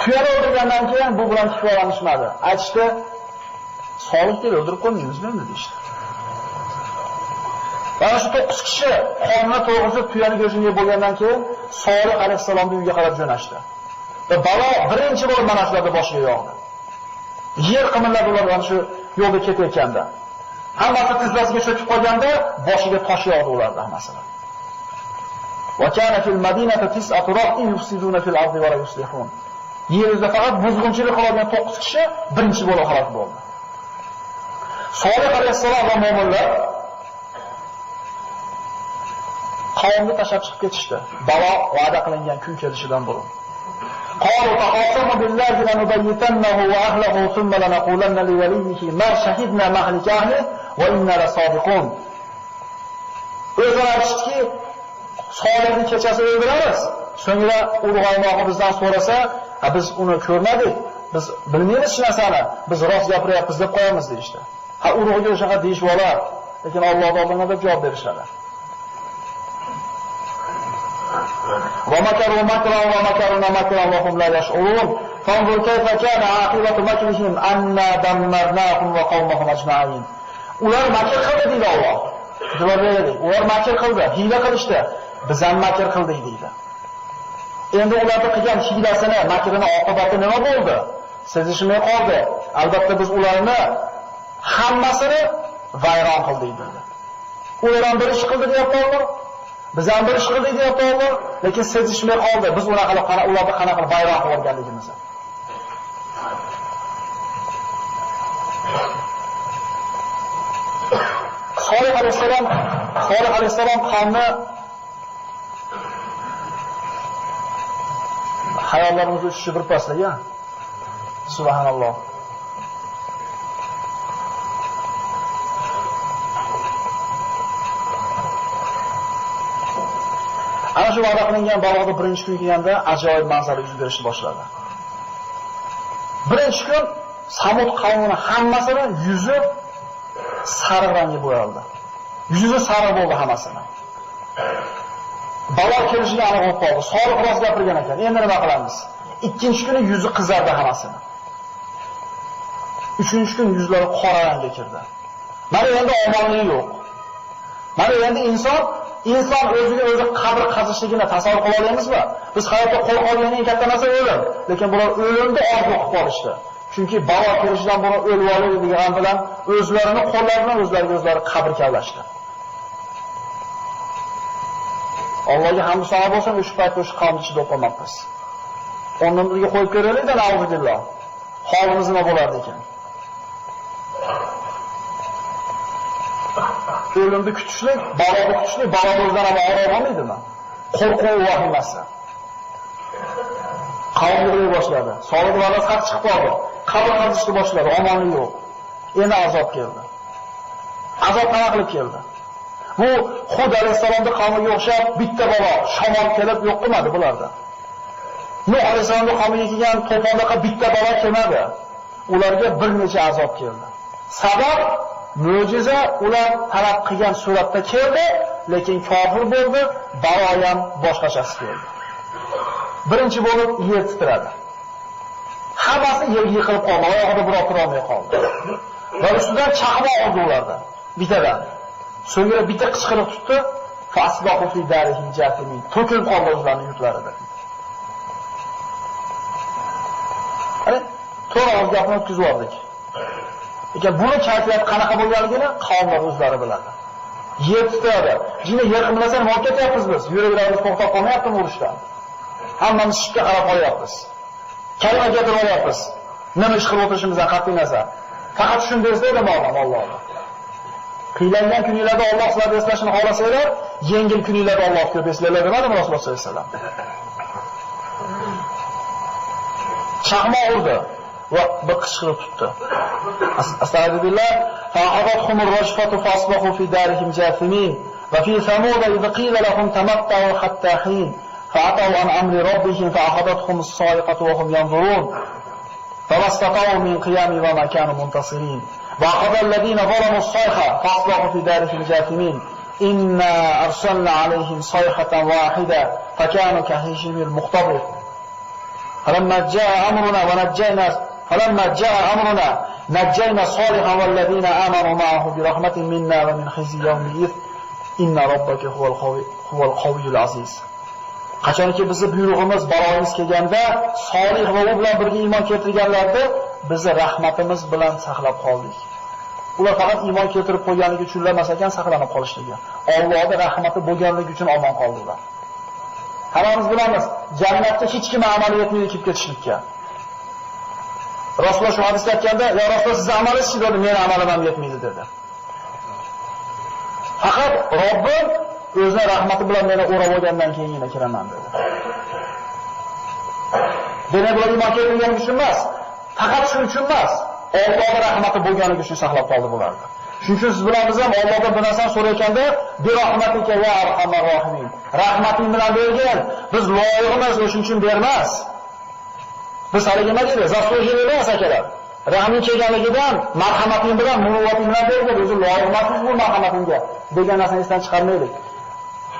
Tuyani o'ldirgandan keyin bu bilan kifoyalanishmadi. Aytishdi, Solih deb o'ldirib qo'ymaymizmi endi deyishdi. Mana shu 9 kishi qonni to'g'risib tuyani go'shtini yeb bo'lgandan keyin Solih alayhissalomning uyiga qarab jo'nashdi. Va balo birinchi bo'lib mana shularning boshiga yog'di. Yer qimilladi ular mana shu yo'lda ketayotganda. Hammasi tizzasiga cho'kib qolganda boshiga tosh yog'di ularning hammasini. Va kana fil madinati tis'atu ra'in yufsiduna fil ardi va la yuslihun. Yer yuzida faqat buzg'unchilik qilgan 9 kishi birinchi bo'lib halok bo'ldi. Solih alayhissalom va mo'minlar qavmni tashlab chiqib ketishdi. Balo va'da qilingan kun kelishidan burun. Qalu taqasamu billahi lanubayyitannahu va ahlihi thumma lanaqulanna liwaliyhi ma shahidna mahlika ahlihi va inna lasodiqun. O'zlari aytishdiki, Solihni kechasi o'ldiramiz. So'ngra urug'oymog'i bizdan so'rasa, biz uni ko'rmadik, biz bilmaymiz shu narsani, biz rost gapiryapmiz deb qo'yamiz deyishdi. Ha, urug'iga o'shaqa deyishib olar, lekin Alloh oldida deb javob berishadi. Va makaru makran va makaruna makran va hum la yash'urun. Fanzur kayfa kana aqibatu makrihim anna dammarnahum va qawmahum ajma'in. Ular makr qildi deydi Alloh. E'tibor beraylik. Ular makr qildi, hiyla qilishdi. Biz ham makr qildik deydi. Endi ularning qilgan hiylasini, makrini oqibati nima bo'ldi? Sezishmay qoldi. Albatta biz ularni hammasini vayron qildik deydi. Ular ham bir ish qildi deyapti Alloh. Biz ham bir ish qildik deyapti Alloh, lekin sezishmay qoldi. Biz unaqa qilib ularni qanaqa qilib vayron qilib olganligimizni. Solih alayhissalom qavmni hayollarimiz uchishi bir pasliga. Subhanalloh. Ana shu va'da qilingan baloda birinchi kun kelganda ajoyib manzara yuz berishni boshladi. Birinchi kun Samud qavmini hammasini yuzi sariq rangga bo'yaldi. Yuzi sariq bo'ldi hammasini. Balo kelishiga aniq bo'lib qoldi. Solih rost gapirgan ekan. Endi nima qilamiz? Ikkinchi kuni yuzi qizardi hammasini. Uchinchi kun yuzlari qora rangga kirdi. Mana endi omonlik yo'q. Mana endi inson o'ziga o'zi qabr qazishligini tasavvur qila olamizmi? Biz hayotda qo'rqadigan eng katta narsa o'lim. Lekin bular o'limni orzu qilib qolishdi. Chunki balo kelishidan burun o'lib oladi degan bilan o'zlarini qo'llari bilan o'zlariga o'zlari qabr kavlashdi. Allohga hamd sano bo'lsin, o'sha paytda o'sha qavm ichida o'qimabmiz. O'rnimizga qo'yib ko'raylik-da, na'uzubillah. Holimiz nima bo'lardi ekan? O'limni kutishlik, baloni kutishlik, balo o'zidan ham og'ir bo'lmaydimi? Qo'rquv vahimasi. Qavm yig'lay boshladi. Solih valasi haq chiqib qoldi. Qabr qazishni boshladi, omonlik yo'q. Endi azob keldi. Azob qanaqa qilib keldi? Bu Hud alayhissalomning qavmiga o'xshab bitta balo shamol kelib yo'q qilmadi bularda. Nuh alayhissalomning qavmiga kelgan to'fondaqa bitta balo kelmadi. Ularga bir necha azob keldi. Sabab mo'jiza ular talab qilgan suratda keldi, lekin kofir bo'ldi, balo ham boshqachasi keldi. Birinchi bo'lib yer titradi. Hammasi yerga yiqilib qoldi, oyog'ida birov tura olmay qoldi. Va ustidan chaqmoq urdi ularda, bittadan. So'ngra bitta qichqiriq tutdi, fasbahu fi darihim jathimin. To'kilib qoldi o'zlarining yurtlarida. Ana to'g'ri og'iz gapni o'tkazib yubordik. Lekin buni kayfiyat qanaqa bo'lganligini qavmlar o'zlari biladi. Yer titradi. Jini yer qimlasa nima bo'lib ketyapmiz biz? Yuraklarimiz to'xtab qolmayaptimi urushdan? Hammamiz shipga qarab qolyapmiz. Kalima gapirib olyapmiz. Nima ish qilib o'tirishimizdan qat'iy nazar. Faqat shuni eslaydi odam Allohni. Qiylangan kunlarda Alloh sizlarni eslashini xohlasanglar, yengil kunlarda Alloh ko'p eslaylar demadimi Rasululloh sollallohu alayhi vasallam? Chaqmoq urdi va bir qichqiriq tutdi. Astagfirullah, fa'adathumur rajfatu fasbahu fi darihim jathimin va fi samud idh qila lahum tamatta'u hatta hin fa'ataw an amri robbihim fa'akhadathum as-sa'iqatu wa hum yanzurun famastata'u min qiyami wa ma kanu muntasirin وأخذ الذين ظلموا الصيحة فأصبحوا في دارهم جاثمين إنا أرسلنا عليهم صيحة واحدة فكانوا كهشيم المختبر فلما جاء أمرنا نجينا صالحا والذين آمنوا معه برحمة منا ومن خزي يومئذ إن ربك هو القوي العزيز. Qachonki bizni buyrug'imiz, balomiz kelganda, Solih va u bilan birga iymon keltirganlarni bizni rahmatimiz bilan saqlab qoldik. Ular faqat iymon keltirib qo'yganligi uchun emas ekan saqlanib qolishligi. Allohning rahmati bo'lganligi uchun omon qoldi ular. Hammamiz bilamiz, jannatda hech kim amali yetmaydi kirib ketishlikka. Rasululloh shu hadisda aytganda, "Ya Rasululloh, siz amalingiz dedi, meni amalim ham yetmaydi" dedi. Faqat Robbim o'zining rahmati bilan meni o'rab olgandan keyingina kiraman dedi. Demak, bular iymon keltirgani uchun emas, faqat shuning uchun emas, Allohning rahmati bo'lganligi uchun saqlab qoldi bularni. Shuning uchun siz bilan biz ham Allohdan bir narsani so'rayotganda, "Bi rahmatika ya arhamar rohimin." Rahmating bilan bergin, biz loyiq emas, o'shuning uchun bermas. Biz hali nima deydi? Заслужили emas akalar. Rahming kelganligidan, marhamating bilan, muruvvating bilan bergin, o'zi loyiq emasmiz bu marhamatingga degan narsani esdan chiqarmaylik.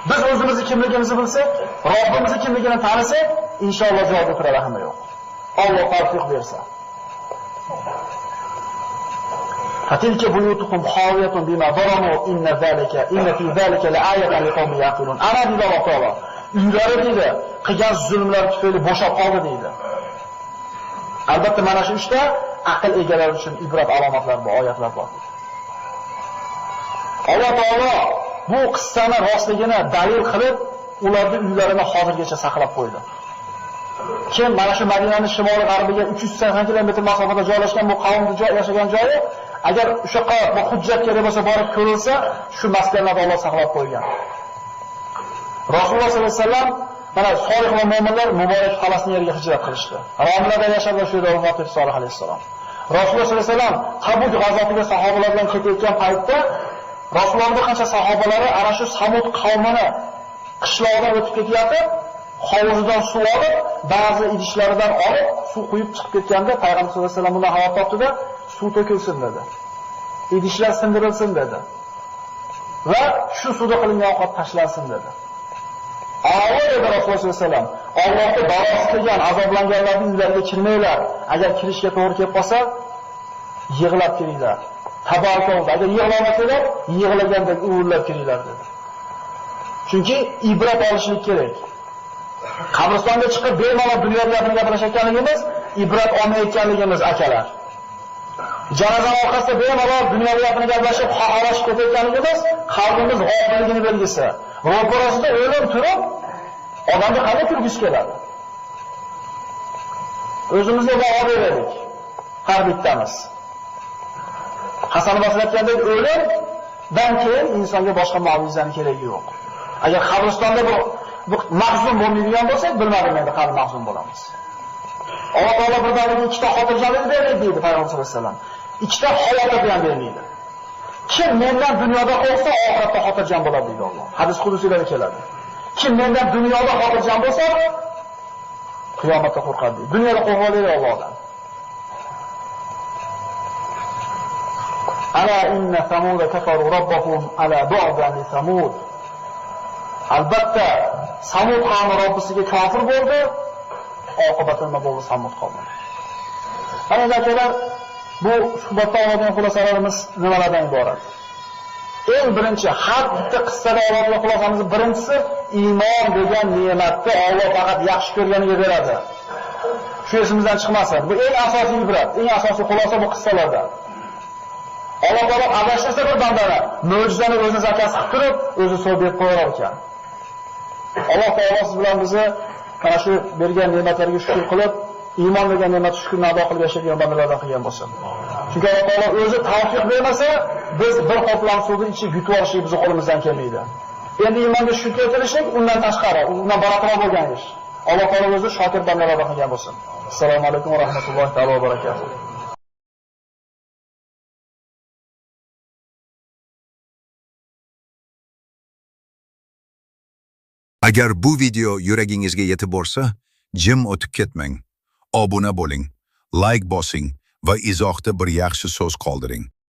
Biz o'zimizni kimligimizni bilsak, Robbimizni kimligini tanisak, inshaalloh javob o'tiradi hamma yo'q. Alloh tavfiq bersa. Fatilka buyutuhum khawiyatun bima zalamu inna zalika inna fi zalika la'ayatan liqawmin yaqilun. Ana deydi Alloh taolo. Uylari deydi, qilgan zulmlar tufayli bo'shab qoldi deydi. Albatta mana shu ishda aql egalari uchun ibrat alomatlar bor, oyatlar bor. Alloh taolo bu qissani rostligini dalil qilib, ularning uylarini hozirgacha saqlab qo'ydi. Kim mana shu Madinaning shimoli g'arbiga 380 kilometr masofada joylashgan bu qavmning joy yashagan joyi, agar o'sha yoqqa hujjat kerak bo'lsa borib ko'rilsa, shu maskanlarni Alloh saqlab qo'ygan. Rasululloh sollallohu alayhi vasallam mana solih va mo'minlar muborak Falastin yeriga hijrat qilishdi. Romlarda yashab shu yerda vafot etdi Solih alayhissalom. Rasululloh sollallohu alayhi vasallam Tabuk g'azotiga sahobalar bilan ketayotgan paytda Rasulullohning bir qancha sahobalari ana shu Samud qavmini qishlog'idan o'tib ketayotib, hovuzidan suv olib, ba'zi idishlaridan olib, suv quyib chiqib ketganda Payg'ambar sollallohu alayhi vasallam bundan xabar topdi-da, suv to'kilsin dedi. Idishlar sindirilsin dedi. Va shu suvda qilingan ovqat tashlansin dedi. Avval dedi Rasululloh sollallohu alayhi vasallam, Allohning balosi kelgan, azoblanganlarning uylariga kirmanglar. Agar kirishga to'g'ri kelib qolsa, yig'lab kiringlar. Tabaraka oldi. Agar yig'lamasanglar, yig'lagandek uvillab kiringlar dedi. Chunki ibrat olishlik kerak. Qabristonga chiqib bemalol dunyo gapini gapirishayotganligimiz, ibrat olmayotganligimiz akalar. Janoza orqasida bemalol dunyo gapini gaplashib, xaxolashib ketayotganligimiz qalbimiz g'ofilligini belgisi. Ro'parasida o'lim turib, odamga qanday kulgisi keladi? O'zimizga baho beraylik. Har bittamiz. Hasan Basri aytgandek, o'lim Dan keyin insonga boshqa mo'jizani keragi yo'q. Agar qabristonda bu mahzun bo'lmaydigan bo'lsak, bilmadim endi qani mahzun bo'lamiz. Alloh taolo bir bandaga ikkita xotirjamlik berdi deydi Payg'ambar sollallohu alayhi vasallam. Ikkita xavotir ham bermaydi. Kim mendan dunyoda qo'rqsa, oxiratda xotirjam bo'ladi deydi Alloh. Hadis qudusiylarda keladi. Kim mendan dunyoda xotirjam bo'lsa, qiyomatda qo'rqadi deydi. Dunyoda qo'rqadi Allohdan. Ala inna Samud kafaru robbahum ala bu'dan li Samud. Albatta Samud qavmi Robbisiga kofir bo'ldi, oqibati nima bo'ldi Samud qavmi? Mana akalar, bu suhbatda oladigan xulosalarimiz nimalardan iborat? Eng birinchi, har bitta qissada oladigan xulosamiz birinchisi iymon degan ne'matni Alloh faqat yaxshi ko'rganiga beradi. Shu esimizdan chiqmasin. Bu eng asosiy ibrat, eng asosiy xulosa bu qissalarda. Alloh taolo adashtirsa bir bandani, mo'jizani o'zi zakasi qilib turib, o'zi so'z berib qo'yar ekan. Alloh taolo siz bilan bizni mana shu bergan ne'matlarga shukr qilib, iymon degan ne'matni shukrni ado qilib yashaydigan bandalardan qilgan bo'lsin. Chunki Alloh taolo o'zi tavfiq bermasa, biz bir qoplam suvni ichib yutib olishlik bizning qo'limizdan kelmaydi. Endi iymonga shukr keltirishlik undan tashqari, undan barobar bo'lgan ish. Alloh taolo o'zi shokir bandalardan qilgan bo'lsin. Assalomu alaykum va rahmatullohi taolo va barakatuh. Agar bu video yuragingizga yetib borsa, jim o'tib ketmang. Obuna bo'ling, like bosing va izohda bir yaxshi so'z qoldiring.